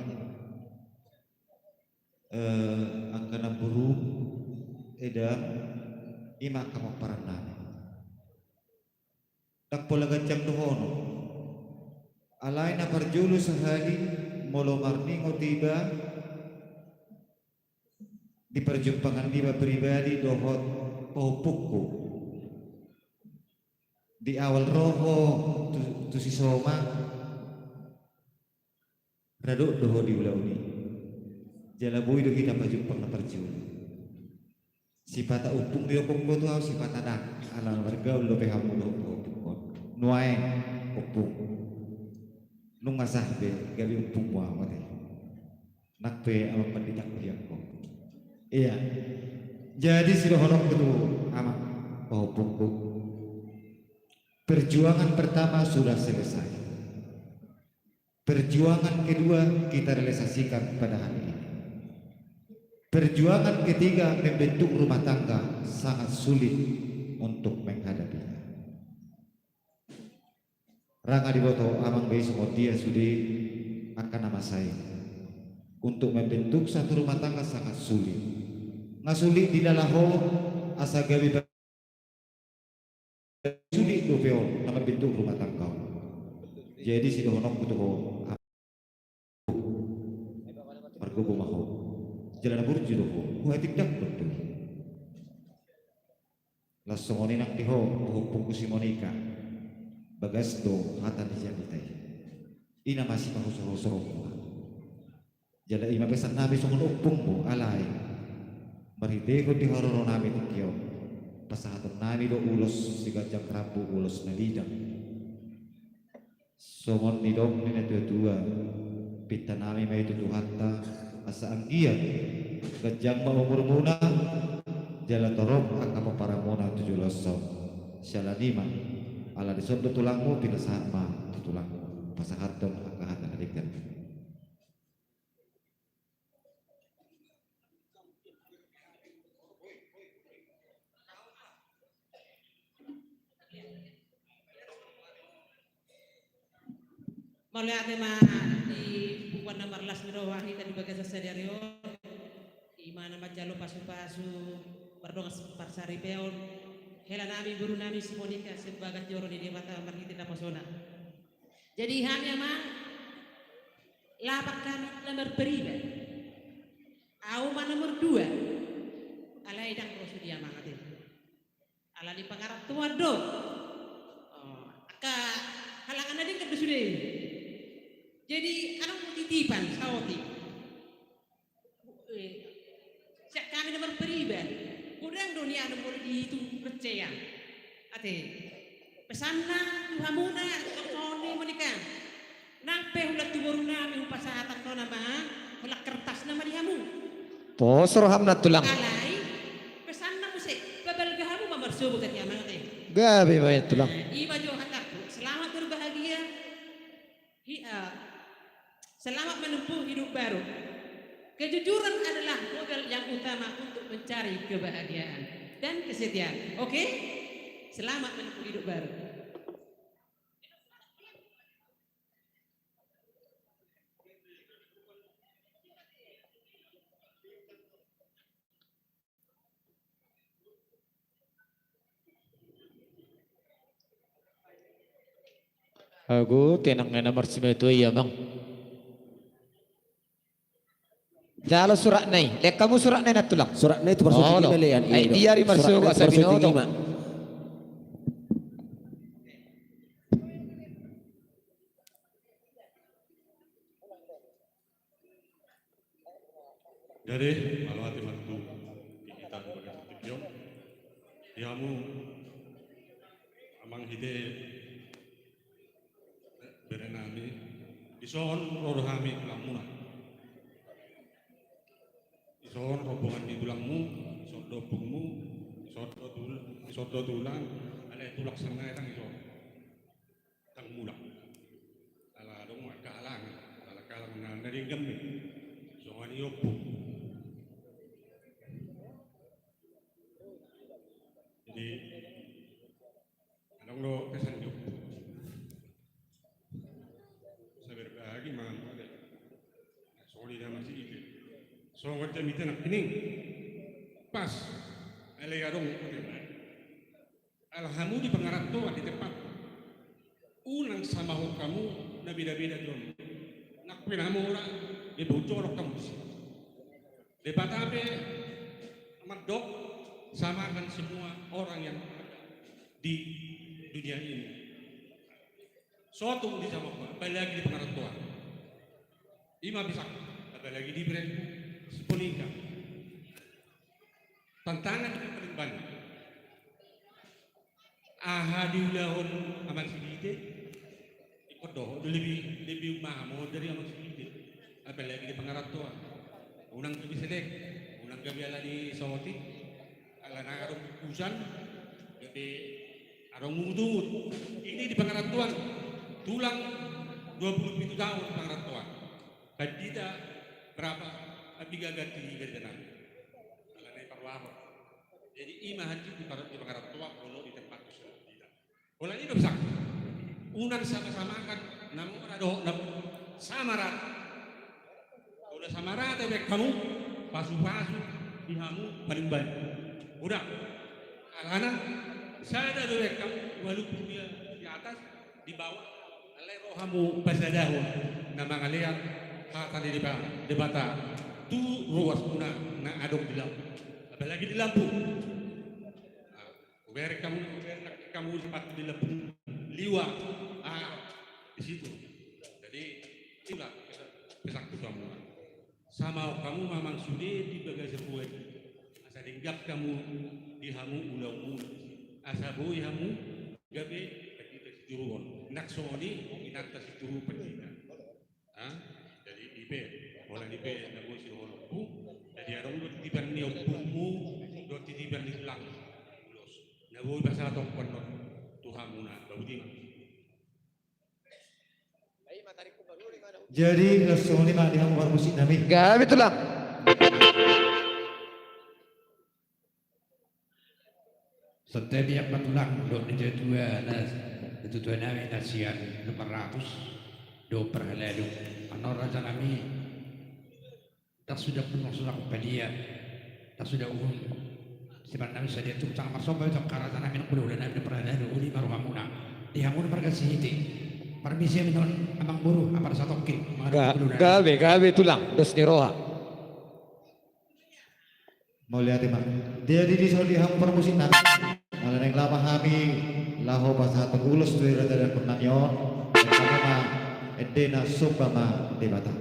Eh, angka namboru, edam, i ma angka pomparan nami. Ndang pola ganjang dohonon. Alai na parjolo sahali molo marningot iba di parjumpangan niba pribadi dohot pahompungku. Di awal ro ho tu, tu si Soma, radot do ho di ulaon i. Jala boi do hita pajumpang na parjolo. Sipata ompung didokkon ho tu ahu, sipata ndang. Ala margaul dope hamu dohot pahompungkon. Nuaeng ompung. Nunga sah be gabe ompungmu ahu ate. Nang pe amang pandita huliangkon. Iya. Jadi sidohononku tu amang pahompungku. Perjuangan pertama sudah selesai. Perjuangan kedua kita realisasikan pada hari ini. Perjuangan ketiga membentuk rumah tangga sangat sulit untuk menghadapinya. Ndang diboto amang be songon dia sude angka na masa i. Untuk membentuk satu rumah tangga sangat sulit. Nga sulit dilala ho asa gabe sulit dope on na mambentuk rumah tangga. Jadi sidohononku tu ho, margogo ma ho. Jala na burju do ho, huhatindanghon do i. Laos songon i nang di ho, pahompungku si Monika. Bagas do hata ni jamita i. I na masipahuso-huso roha. Jala i ma pesan nami songon ompungmu, alai marhitehon di haroro nami tingki on, pasahaton nami do ulos siganjang rambu, ulos na lidang. Songon nidok ni na tua-tua, pinta nami ma i tu Tuhanta, asa anggiat ganjang ma umurmuna, jala torop angka pomparanmuna tu joloan on. Siala ni i ma, ala dison do tulangmu, pinasahat ma tu tulangmu, pasahathon angka hata na denggan. Mauliate ma di punguan na marlas ni roha hita di bagasan sadari on. I ma na manjalo pasu-pasu mardongan parsaripeon hela nami, boru nami si Monika, sian bagas joro ni Debata marhite naposona. Jadi hami amang, lapak hami na marpariba. Ahu ma nomor dua. Alai ndang ro sude amang ate. Ala ni pangarantoan do. Oh, angka halangan na denggan do sude. Jadi adong titipan saotik. Eh, sian hami na marpariba, godang do nian molo diitung recean. Ate, pesanna tu hamuna, songon i Monika. Nang pe hulan tu boru nami hupasahat annon ma, holan kertasna ma di hamu. Pos roham nang tulang. Alai, pesanna muse, pabalga hamu ma marsogot ate amang ate. Gabe ma i tulang. Nah, i ma jo hatangku, selamat berbahagia. Hi-, eh, selamat menempuh hidup baru. Kejujuran adalah modal yang utama untuk mencari kebahagiaan dan kesetiaan. Oke? Selamat menempuh hidup baru. Ago, tenang na marsimatua i amang. Jalo suratna i, lehon hamu suratna i nang tulang. Suratna i tu parsoting i ma lehon. Ai dia ri marsogot asa binoto. Jadi, mauliate ma tutu. Hamu, amang hite, berenami, dison ro do hami tulangmuna. Dison rombongan ni tulangmu, dison do ompungmu, dison do tul-, dison do tulang, alai tulang sanga etang dison. Tang mulak. Ala adong angka halangan, ala halangan na, na denggan i. Songon i ompung. Jadi, adong do pesan ni ompung. Sabar bagi mangan mode. Songon i na masih ide. Songon jamita nangkining. Pas. Alai adong ompung. Ala hamu di pangarantoan di tempat. Unang samahon hamu na beda-beda jolma. Nang pe na mora, gabe jolma hamu disi. Debata pe mandok samakan semua orang yang ada di dunia ini. Sotung disamakan, apalagi di pangarantoan. Ima bisa, apalagi di brand Sipolingka. Tantangan yang paling banyak. Aha diulahon amang sihite? Ingkon dohot do lebih, lebih ummaha mo dari amang sihite. Apalagi di pangarantoan. Unang gabe selek, unang gabe ala ni saotik, ala na adong bungkusan, gabe adong mungut-ungut. Ini di pangarantoan, tulang dua puluh pitu tahun di pangarantoan. Pandita berapa? Tapi gagal di gajanan. Ala na i parwahon. Jadi ima hansit di par-, di pangarantoan, molo di tempat tu surat kita. Holan i do bisa. Unang sama-samakan na mora dohot na sama rata. Molo sama rata baen hamu, pasu-pasu di hamu paling banyak. Udah. Alana sada do baen hamu, walaupun dia di atas, di bawah, alai ro hamu pasadahon na mangalean hata ni Deba-, Debata tu ruasmuna na adong di lambung. Apalagi di lambung. Nah, hubereng hamu, hubereng hamu sepatu di lambung liwa. Ah, di situ. Jadi, itulah pesan, pesanku tu hamu. Samahon hamu ma amang sude di bagasan boan i. Asa denggan hamu di hamu ulaonmuna. Asa boi hamu gabe pandita situruon. Nang songon i inanta situru pandita. Ha? Jadi i pe, holan i pe na boi sidohononku. Jadi adong do titipan ni ompungmu, dohot titipan ni tulangmu. Ulos. Na boi pasahatonku annon tu hamuna. Babuti ma. Jadi, laos songon i ma di hamu parmusik nami. Gabe tulang. Santabi ma tulang dohot ni natuatua na, natuatua nami na sian Lumban Ratus dohot parhalado. Annon raja nami. Ndang suda pun maksud aku padia. Ndang suda uhum. Siman nami sadia tu tangan marsomba itu angka raja nami nang hulahula nami na parhalado, uli ma rohamuna. Di hamuna marga Sihite. Parmisi hami non amang boru, apala satongkin. Ga-, gabe, gabe tulang, dos ni roha. Mauliate ma. Jadi dison di hamu parmusik nami. Molo naeng laho ma hami laho pasahathon ulos tu raja dapot nami on. Ende ma, ende na somba ma Debata.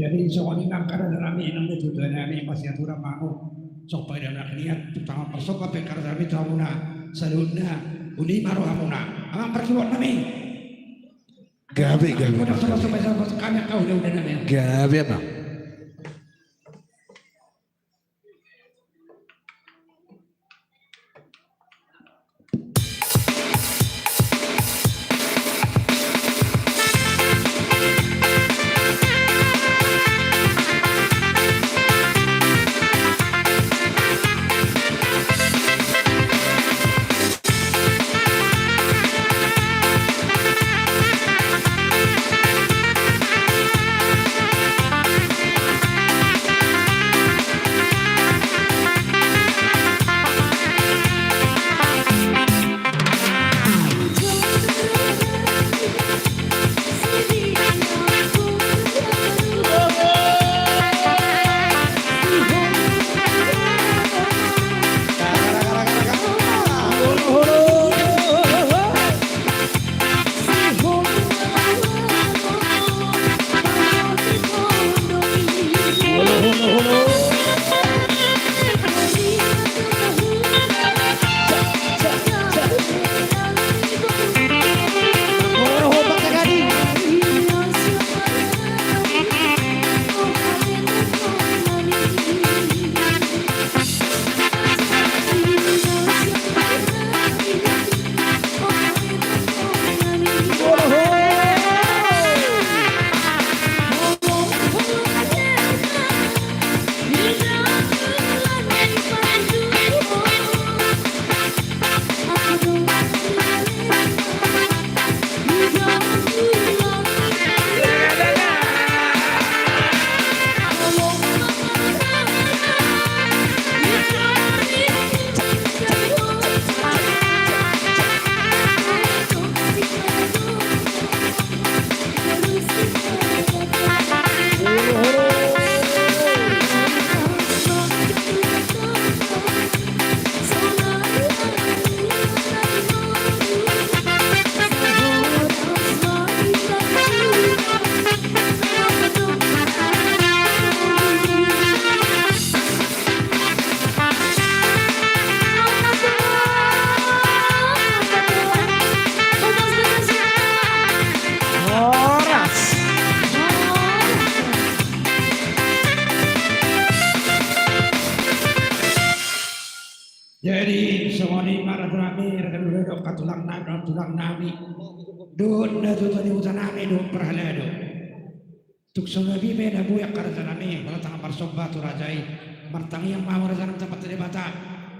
Jadi songon i ma angka raja nami, inang na tuatua nami, masiaturan ma hamu. Songon pangidoan na nian, tu tangan parsomba pe angka raja nami tu hamuna, saluhutna uli ma rohamuna. Amang parkibot nami. Gabe, gabe. Gabe, amang. Jadi songon i ma raja nami, raja nami dohot angka tulang nami, tulang nami dohot na tuatua ni huta nami dohot parhalado. Tung so gabe pe na boi angka raja nami, molo tangan parsomba tu raja i. Martangiang ma hamu raja nami tu Amanta Debata.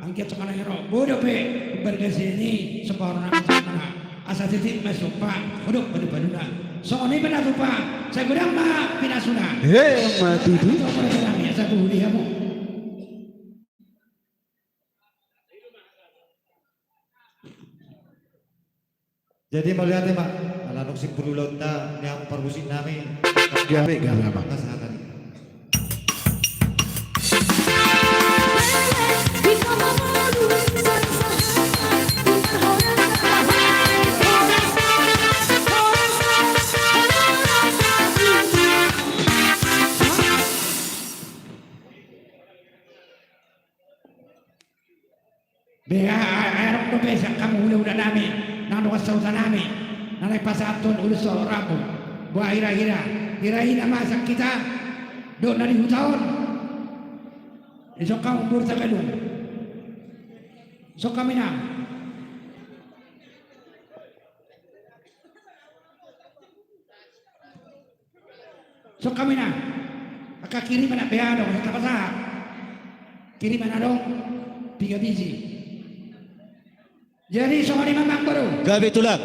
Anggiat tu manang i ro, boi dope umbargasi ni somba on nami tu hamuna. Asa titi ma somba, modom padupaduna. Songon i pe na tupa, sai godang ma pinasuna. He, mati di. Raja nami, asa tu hudi hamu. Jadi mauliate ma, ala dung simpul ulaonta, nian parmusik nami. Gabe, gabe, amang. Pasahat i. Be, a, a, adong dope sian hamu hulahula nami, nang dongan sahuta nami, na naeng pasahathon ulos tu rambu. Boha hira-hira, hira-hira ma sian hita, dohot na di huta on. Dison hamu boru Tagalung. Dison hamu inang. Dison hamu inang. Angka kiriman na pe adong, asa tapasahat. Kiriman adong piga biji. Jadi songon i ma amang boru. Gabe tulang.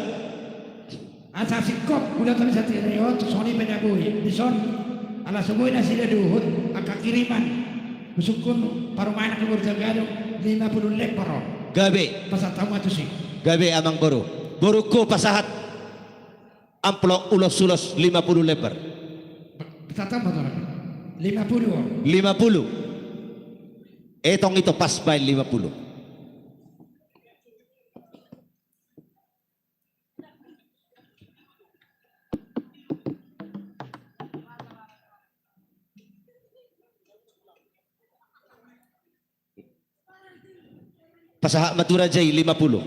Asa singkop ulaonta sian tingki on, songon i pe na boi. Dison, ala so boi nasida dohot angka kiriman. Husungkun parumaen angka boru Tagalung lima pulu lembar on. Gabe. Pasahat hamu ma tusi. Gabe amang boru. Borungku pasahat. Amplop ulos-ulos lima pulu lembar. Pasahat hamu ma tusi. Lima pulu. Lima pulu. Etong ito pas baen lima pulu. Pasahat ma tu raja i lima puluh.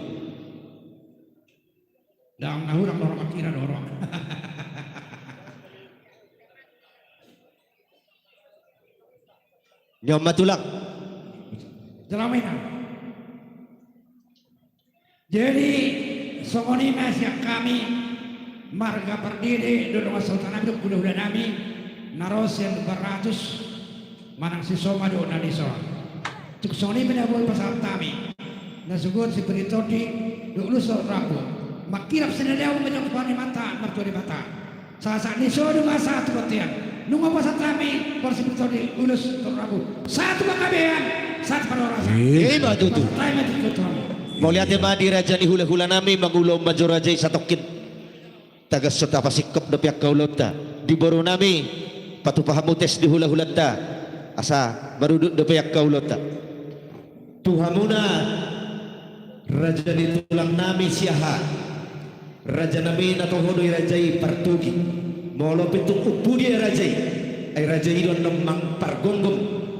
Ndang na hurang dorong, kira dorong. Ni on ma tulang. Selama ini. Jadi songon i ma sian hami marga Pardede dohot dongan sahuta nami dohot hulahula nami na ro sian Baratus manang Sisoma dohot na di son. Tung songon i ma na boi pasahat hami na sogot sipir ni tondi dohot ulos dohot rambu. Mangkirap sian na dao ma jangkon ni mata martua di mata. Sahat ni so do ma sahat tu bontean. Nunga pasahat hami, parsipir ni tondi, ulos dohot rambu. Sahat tu panggabean, sahat tu parhorasan. Ima tutu. Pasahat hami ma tutu tu hamu. Mauliate ma di raja ni hulahula nami, mangulahon ma jo raja i satongkin. Tagan so tapasingkop dope angka ulaonta. Di boru nami, patupa hamu tes di hulahulanta. Asa marudut dope angka ulaonta. Tu hamuna raja ni tulang nami Siahaan. Raja nami na toho do i raja i Partogi. Molo pe tung umpu dia raja i, ai raja i do annon mangpargomgom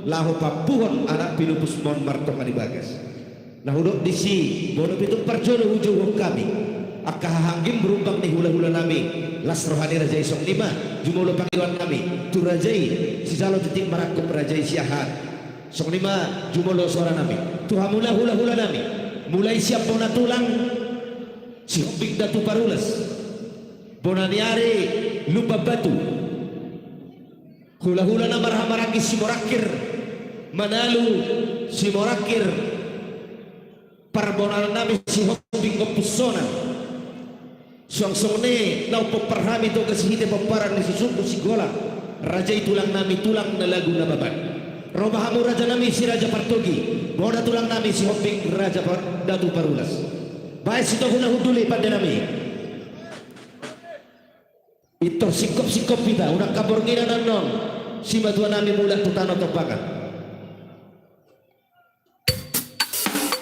laho paampuhon anak pinupusmon martonga ni bagas. Na hudok disi, molo pe tung parjolo hujouhon hami angka haha anggim rumbang ni hulahula nami, las roha ni raja i. Songon i ma jumolo pangidoan nami tu raja i, sijalo tintin marangkup raja i Siahaan. Songon i ma jumolo soara nami tu hamuna hulahula nami, mulai sian bona tulang Sihombing Datu Parulas, bona ni ari Lumban Batu, hulahula na marhahamaranggi Simorangkir, Manalu Simorangkir, parbonanan nami Sihombing Ompusona. Suangsong ni naung pompar hami Toga Sihite pomparan ni si Sunggu Sigolang, raja i tulang nami tulang na lagu na baban. Ro ma hamu raja nami si Raja Partogi, bona tulang nami Sihombing Raja Pa-, Datu Parulas. Baen sitogu na hundul i pande nami. Pintor singkop-singkop hita, unang habornginan annon simatua nami mulak tu tano Tombangan.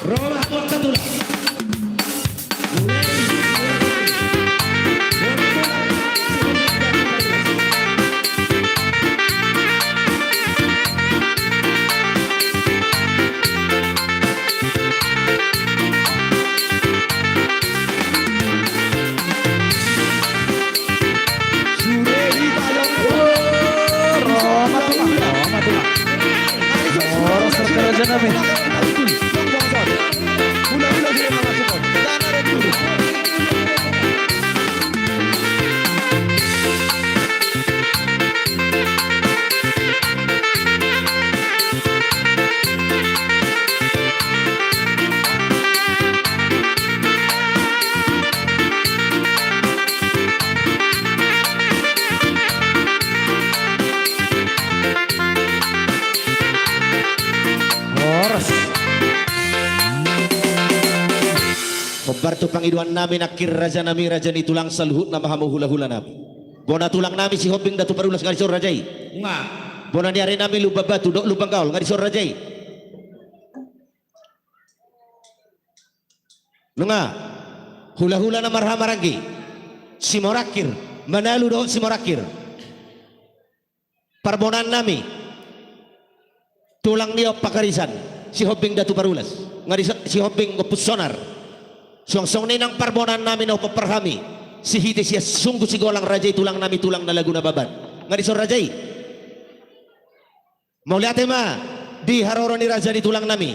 Ro ma hamu angka tulang. Horas. Hombar tu pangidoan nami nangkin raja nami, raja ni tulang, saluhutna ma hamu hulahula nami. Bona tulang nami Sihombing Datu Parulas, nga dison raja i? Nga. Bona ni ari nami Lumban Batu dohot Lumban Gaol, nga dison raja i? Nunga. Hulahula na marhahamaranggi Simorangkir, Manalu dohot Simorangkir. Parbonaan nami tulang ni Ompak Arisan, Sihombing Datu Parulas, nga dison, Sihombing Ompusona. Suangsong ni nang parbonaan nami na hupompar hami Sihite sian Sunggu Sigolang, raja i tulang nami tulang na lagu na baban, nga dison raja i? Mauliate ma di haroro ni raja ni tulang nami.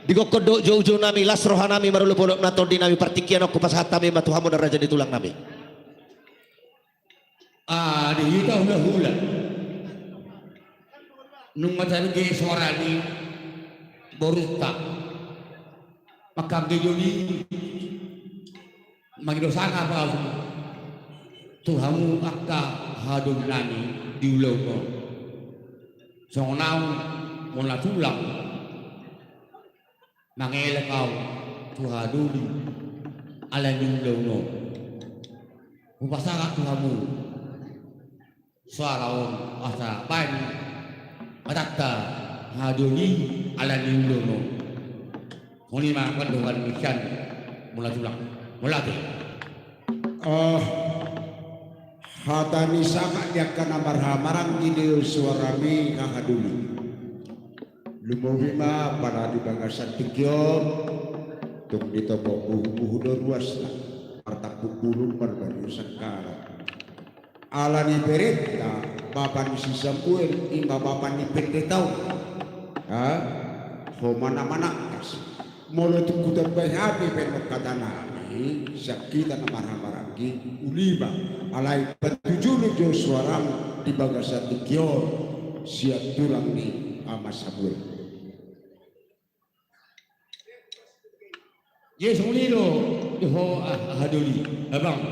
Di gokhon dohot joujou nami, las roha nami, marolopolop na tondi nami, partingkian on hupasahat hami ma tu hamu na raja ni tulang nami. Ah, di hita hulahula, nunga tabege soara ni borunta. Mangkangge joli, mangido sangap ahu tu hamu angka hadoli nami di ulaon on. Songon ahu molo na tulang, mangelek ahu tu hadoli ala ni ulaon on. Hupasangap tu hamu soara on asa baen hatanta hadoli ala ni ulaon on. Songon i ma pandohan ni sian molo na tulang. Molo ate. Ah, hata ni sangap ni angka na marhahamaranggi do soarami na hadoli. Lumobi ma pala di bagasan tingki on Tung ditopot buhu-buhu do ruasna, martampuk bulung marbariu sangkalan. Ala ni berenta, bapa ni si Samuel, ima bapa ni pendeta on. Ha? Ho ma na manangkas. Molo tung hutambai hami pe nang hata nami, sian hita na marhahamaranggi, uli ma. Alai patujolo jo suaram di bagasan tingki on, sian tulang ni Ama Samuel. Jadi songon i do, di ho, ah, aha doli, abang.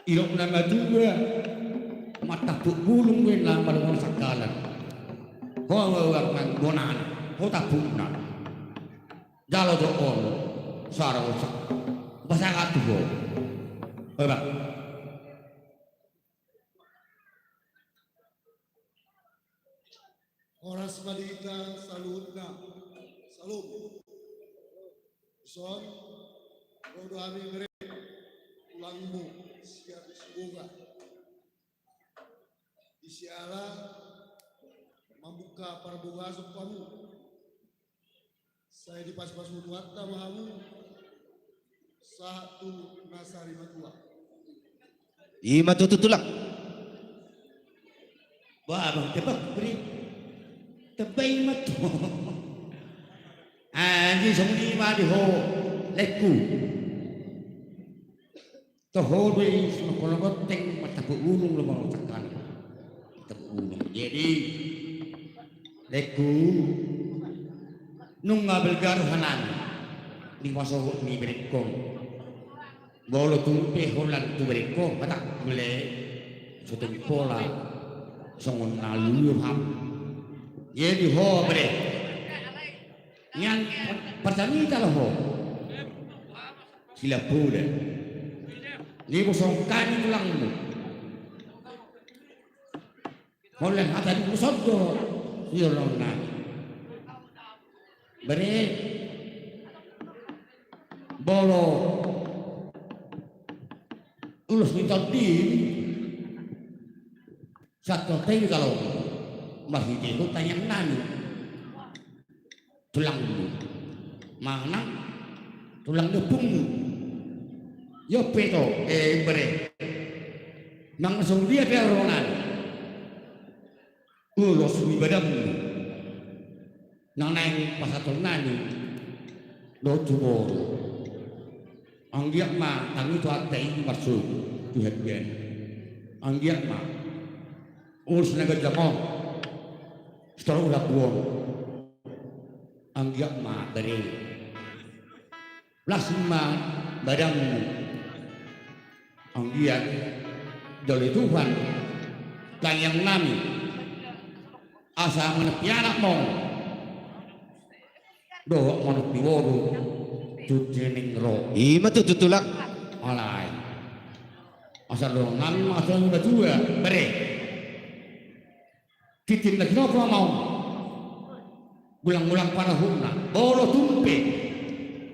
Idok na matua, martampuk bulung do inna, marhon sangkalan. Ho, ho, ho, abang, bonana, ho tampukna. Jalo jo on, sara on sa-, pasahat tu ho. Abang. Horas ma di hita saluhutna. Salam. Dison, ro do hami bere, tulangmu, sian Siboga. Di siala mambuka parbagason hamu. Sai dipasupasu Tuhanta ma hamu sahat tu na sari matua. Ima tutu tulang. Bah, abang tebak beri. Tebak ima tu. Anji songon i ma di ho, laengku. Toho do i songon holong goteng, martampuk bulung do marhon sangkalan. Martampuk bulung. Jadi, laengku, nunga balga rohanami di pasohot ni berengkon. Molo tung pe holan tu berengkon, mata mule, so tung pola, songon na luluham. Jadi ho bere. Nian parjamita lo ho. Silampudan. Ni bosong kami tulangmu. Holan hata ni bosong do. Iyo lo na. Bere. Bolo. Ulos ni tondi. Satu tei kalau. Masih jauh tanya nani. Tulangmu. Manang tulang ni ompungmu. Ia pe to, eh, bere. Nang songon dia pe rohanami. Ulos ni badanmu. Nang naeng pasahatonnami. Dohot tu boru. Anggiat ma tangi Tuhanta i marsogot tu hatian. Anggiat ma. Ulos na ganjang on. Setor ulang buon. Anggiat ma bere. Las ma badanmu. Anggiat jolo Tuhan tangiangnami. Asa manopot anakmu. Dohot manopot boru. Tutu ning ro. Ima tutu tulang. Alai. Asa dohononnami ma asa matua bere. Tintin na ginopo ma on. Gulang-gulang panahonna. Molo tung pe.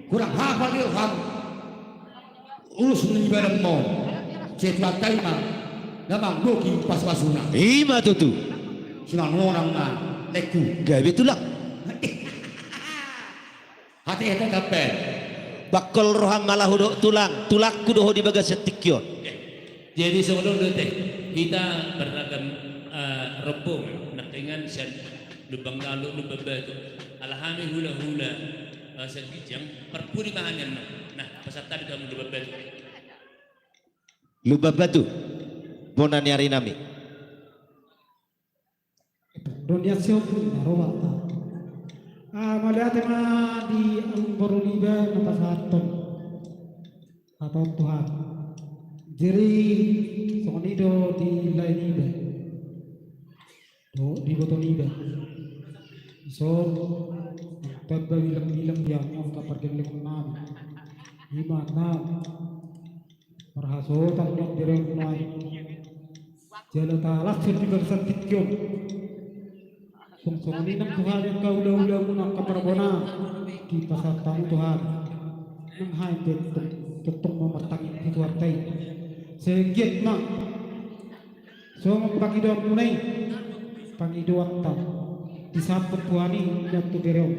Hurang hapal di roham. Ulos ni badanmu. Sai Tuhanta i ma. Na manggohi pasupasuna. Ima tutu. Simangonan ma. Laengku. Gabe tulang. Hati-hati kape. Bangkol roham ma laho dohot tulang, tulangku do ho di bagasan tingki on. Jadi songon on do te, hita beragam, eh, rombongan, nangkiningan sian Lumban Galuh, Lumban Batu. Ala hami hulahula, eh, sian ginjang, parpudi ma hami annon. Nah, pasahat hami tu hamu Lumban Batu. Lumban Batu, bona ni ari nami. Tung do nian sihombun na ro ma. Ah, mauliate ma di Amangboru niba na pasahathon hata on tu hami. Jadi songon i do di lae niba dohot di iboto niba. Dison tamba bilang-bilang di hamu angka pargellengon nami. Ima na marhasohotan ni on bere on nuaeng. Jala tahalashon di bagasan tingki on. Songon i nang tu hami angka hulahulamuna angka parbonaan dipasahat hamu tu hami. Nang hami pe tongtong ma martangiang tu Tuhanta i. Sai anggiat ma songon pangidoanmuna i, pangidoanta disambut Tuhan i, inna tu bere on.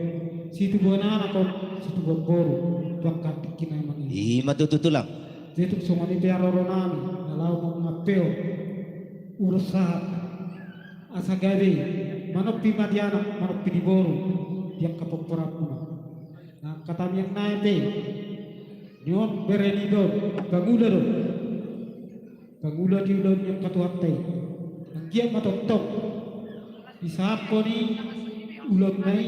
Situbuan anak on, Situbuan boru, tu angka tingki na i mangido. I ma tutu tulang. Jadi tung songon i pe haroro nami, na laho mangampehon ulos sahat. Asa gabe, manompi ma di anak, manompi di boru, di angka pomparanmuna. Na angka tangiang nami pe, nion bere niba on, pangula do. Pangula di ulaon ni angka Tuhanta i. Anggiat ma tongtong disahaphon i ulaonna i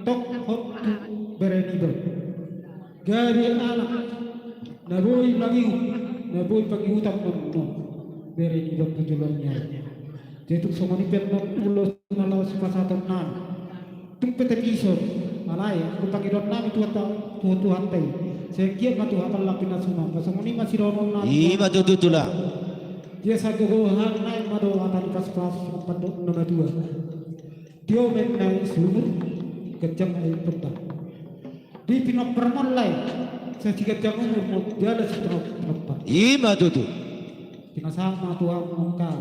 tong hot tu bere niba on. Gabe anak na boi mangihut, na boi pangihutan ma annon bere niba on tu joloan ni ari. Jadi tung songon i pe annon ulos na laho sipasahaton nami. Tung pe tapison, alai anggo pangidoan nami tu Tuhanta, tu Tuhanta i. Sai anggiat ma tu hata na pinasuman, songon i ma sidohonon nami. I ma tutu tulang. Dia sai gogo hang nai ma do hata ni pasupasu sian pandok na matua. Dia omen nai sumur, ganjang nai punda. Di pinompar ma on lae, sai siganjang umur ma on jala sipinompar. I ma tutu. Pinasahat ma Tuhan mangka,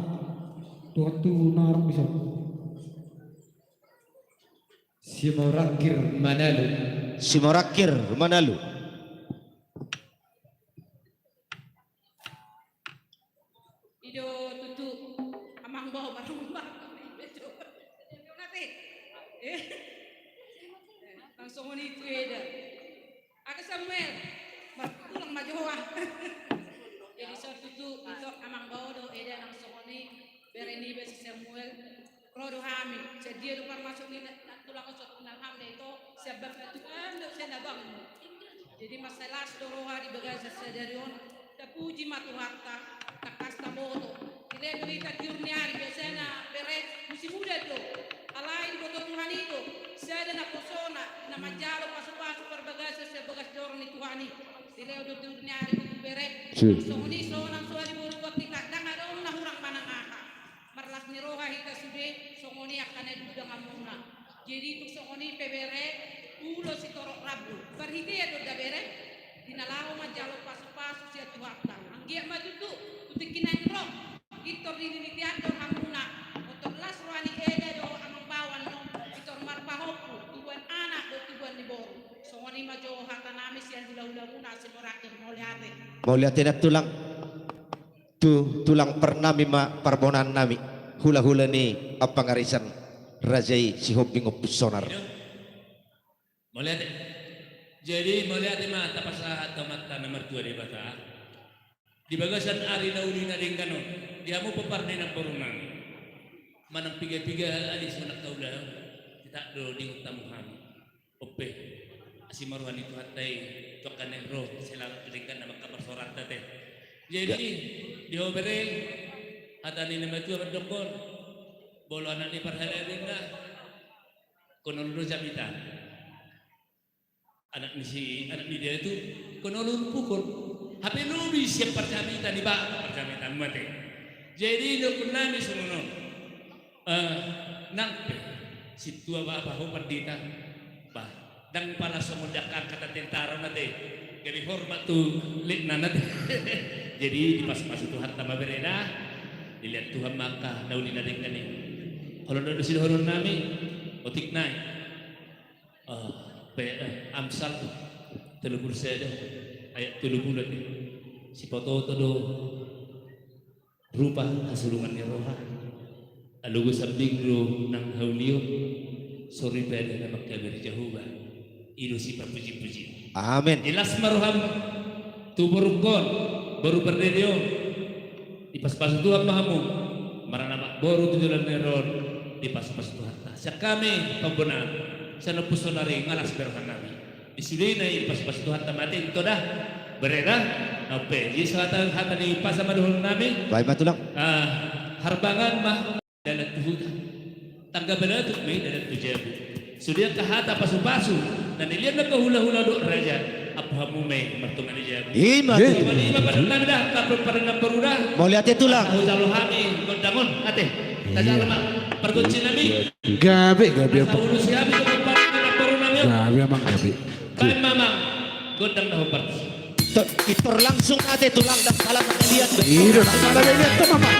Tuhan tu na rong bisa. Simorangkir Manalu. Simorangkir Manalu. I do tutu amang bao marumba. Nate. Eh. Langsung on itu eda. Ake Samuel. Mar-, tulang ma jo hoa. Jadi so tutu itu amang bao do eda langsung on i bere niba si Samuel. Ro do hami, sadia do parmasuk ni na-, na-, tulang on so tunnal hami da ito, sian bangga Tuhan do sian abangmu. Jadi mansai las do roha di bagasan sadari on, tapuji ma Tuhanta, tangkas taboto. Dilehon do hita tiur ni ari, biasana bere musim udan do. Alai diboto Tuhan i do, sada naposona, na manjalo pasupasu parbagasan sian bagas joro ni Tuhan i. Dilehon do tiur ni ari, bere. Songon i sonang soari boru buat hita, ndang adong na hurang manang aha. Marlas ni roha hita sude, songon i angka na di godang amangmuna. Jadi tung songon i pe bere, ulos sitorop rambu. Parhitean do da bere, di na laho manjalo pasupasu sian Tuhanta. Anggiat ma tutu, tu tingki na naeng ro, pintor dililiti annon hamuna. Pintor las roha ni eda dohot amang bao annon, pintor marpahompu, tubuan anak dohot tubuan ni boru. Songon i ma jo hata nami sian hulahulamuna, Simorangkir, mauliate. Mauliate nang tulang. Tu tulang parnami ma parbonahan nami, hulahula ni ampangarisan raja i Sihombing Ompussonar. Mauliate. Jadi mauliate ma tapasahat tu Amanta na martua Debata. Di bagasan ari na uli na denggan on, di hamu pompar ni namboru nami. Manang piga-piga alis manang taula, hita do diingot hamu hami. Ope, asi ma roha ni Tuhanta i, tu angka na naeng ro, sai lalap denggan na mangkaparsoranta te. Jadi, di ho bere, hata ni na matua mandok on, molo anak ni parhalado ninna, konon do jamita. Anak ni si, anak ni dia itu, konon do pukul. Hape lobi sian parjamita ni bapa, parjamita mate. Jadi, dokun nami songon on. Eh, nang pe, sintua bapa ho pandita. Bah, ndang pala songon di angka angkatan tentara na te. Gabe hormat tu letnan na te. Jadi, dipasupasu Tuhanta ma bere da. Dilehon Tuhan ma angka na uli na denggan i. Olo do sidohonon nami, otik nai. Eh, pe, eh, Amsal, tolu pulu sada, ayat tolu pulu, eh. Sipatoto do. Rupa hasurungan ni roha. Alogo sambing do nang haulion, soripada na mangkabahen Jahowa, i do sipapujipujion. Amen. Las ma roham tu borungkon, boru pardede on, dipasupasu Tuhan ma hamu, maranamak boru tu joloan ni ari on, dipasupasu Tuhanta. Sian hami pambonahan, sian Ompussonar i nga las be roha nami. Di sude na i dipasupasu Tuhanta ma ate, ito da. Bere da. Ope, jadi so hata, hata ni umpasa ma dohonon nami. Baen ma tulang. Ah, harbangan ma dalan tu huta. Tangga balatuk ma i dalan tu jabu. Sude angka hata pasupasu na nilehon angka hulahula dohot raja. Ampu hamu ma i martonga ni jabu. I ma tutu. Songon i ma padan nami da, padan, padan namboru da. Mauliate tulang. Hujalo hami gondang on ate. Iya. Tajalo ma pargonsi nami. Gabe, gabe. Asa ulos gabe tu padan namboru nami. Gabe amang, gabe. Baen ma amang gondang na hombar. To-, pintor langsung ate tulang, ndang pala mangaliat. Iya, ndang pala mangaliat, amang.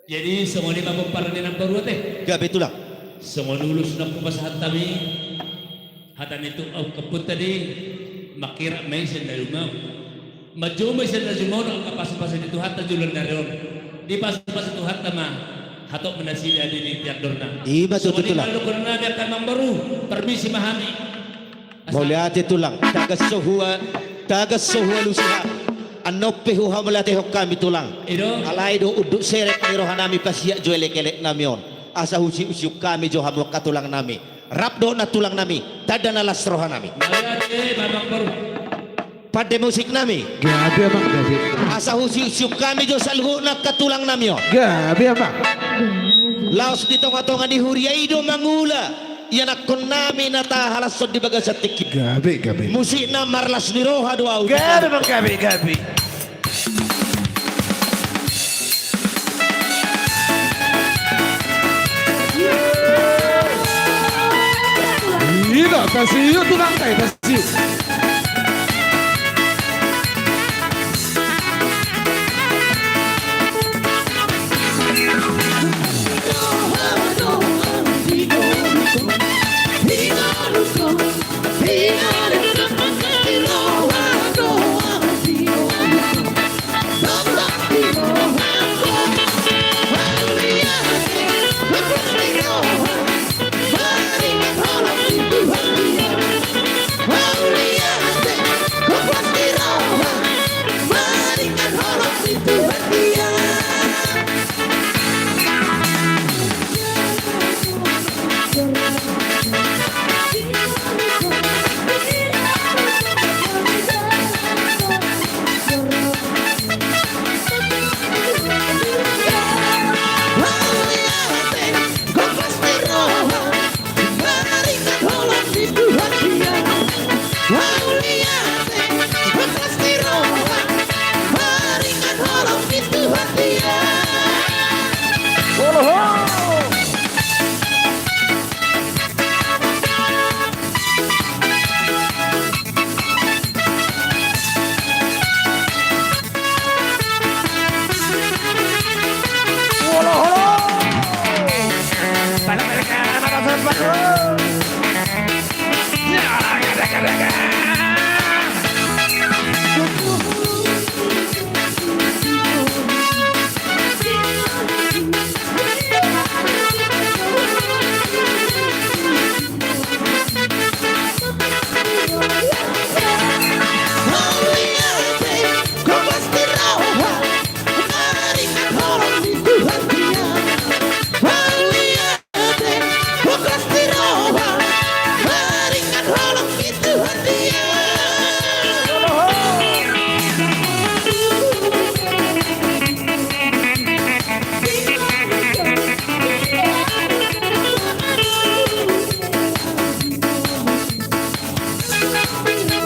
Jadi songon i ma pomparan ni namboru ate. Gabe tulang. Songon ulos na hupasahat hami, hata ni tu au kaput tadi, mangkirap ma i sian na jumolo. Manjou ma i sian na jumolo angka pasupasu ni Tuhanta joloan ni ari on. Dipasupasu Tuhanta ma hatop ma nasida di tiandorna. Ima tutu tulang. Songon i ma dohonon nami angka namboru, permisi ma hami. Mauliate tulang, tagan so hua, tagan so hualusi hami. Annon pe huhamauliatehon hami tulang. I do. Alai do unduk serep ni roha nami pasiat jo elek-elek nami on. Asa husiuksiuk hami jo hamu angka tulang nami. Rap do na tulang nami, tanda na las roha nami. Mauliate ma amang boru. Pande musik nami. Gabe amang, gabe. Asa husiuksiuk hami jo saluhutna angka tulang nami on. Gabe amang. Laos di tonga-tonga ni huria i do mangula ianakhon nami na tahalashon di bagasan tingki. Gabe, gabe. Musikna marlas ni roha do au. Gabe amang, gabe, gabe. Ina, tasiu tulang tai, tasiu.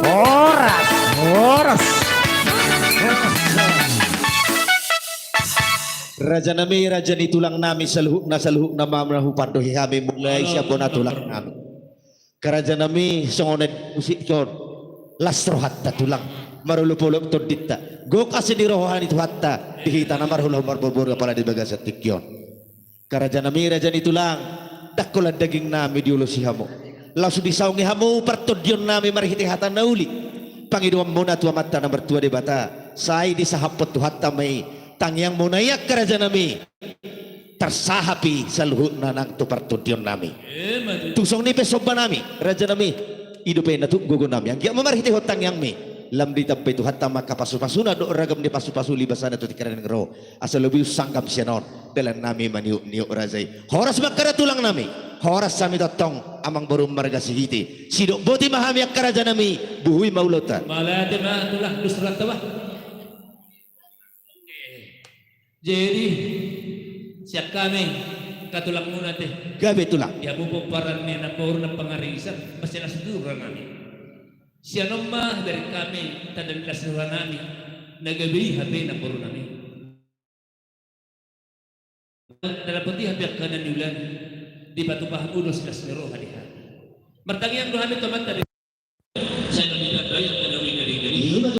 Horas, horas. Raja nami, raja ni tulang nami, saluhutna, saluhutna ma na hupandohi hami mulai sian bona tulang nami. Karaja nami, songon na didok musik on, las rohanta tulang, marolopolop tondinta, gok asi ni roha ni Tuhanta di hita na marhulahula marboruboru apala di bagasan tingki on. Karaja nami, raja ni tulang, ndang holan daging nami diulosi hamu, laos disaongi hamu partondion nami marhite hata na uli. Pangidoan muna tu Amanta na martua Debata, sai disahaphon Tuhanta ma i tangiang muna i angka raja nami. Tarsahap i saluhutna nang tu partondion nami. Tung songon i pe somba nami, raja nami, i dope na tuk gogo nami, anggiat ma marhitehon tangiangmi lam ditambai Tuhanta ma angka pasupasuna dohot ragam ni pasupasu libasana tu tingki na naeng ro. Asa lobi usanggam sian on dalan nami maniukniuk raja i. Horas ma angka da tulang nami, horas hami tongtong amangboru marga Sihite. Sidok boti ma hami angka raja nami, buhui ma ulaonta. Mauliate ma tulang, dos rohanta bah. Jadi sian hami angka tulangmuna te, gabe tulang, di hamu pomparan ni namboru na pangarisan, masilas ni roha nami. Sian on ma dari hami tanda ni las ni roha nami, na gabe i hape namboru nami. Na dapot i hape angka na niulang, dipatupa hamu do silas ni roha di hami. Martangiang do hami tu Amanta.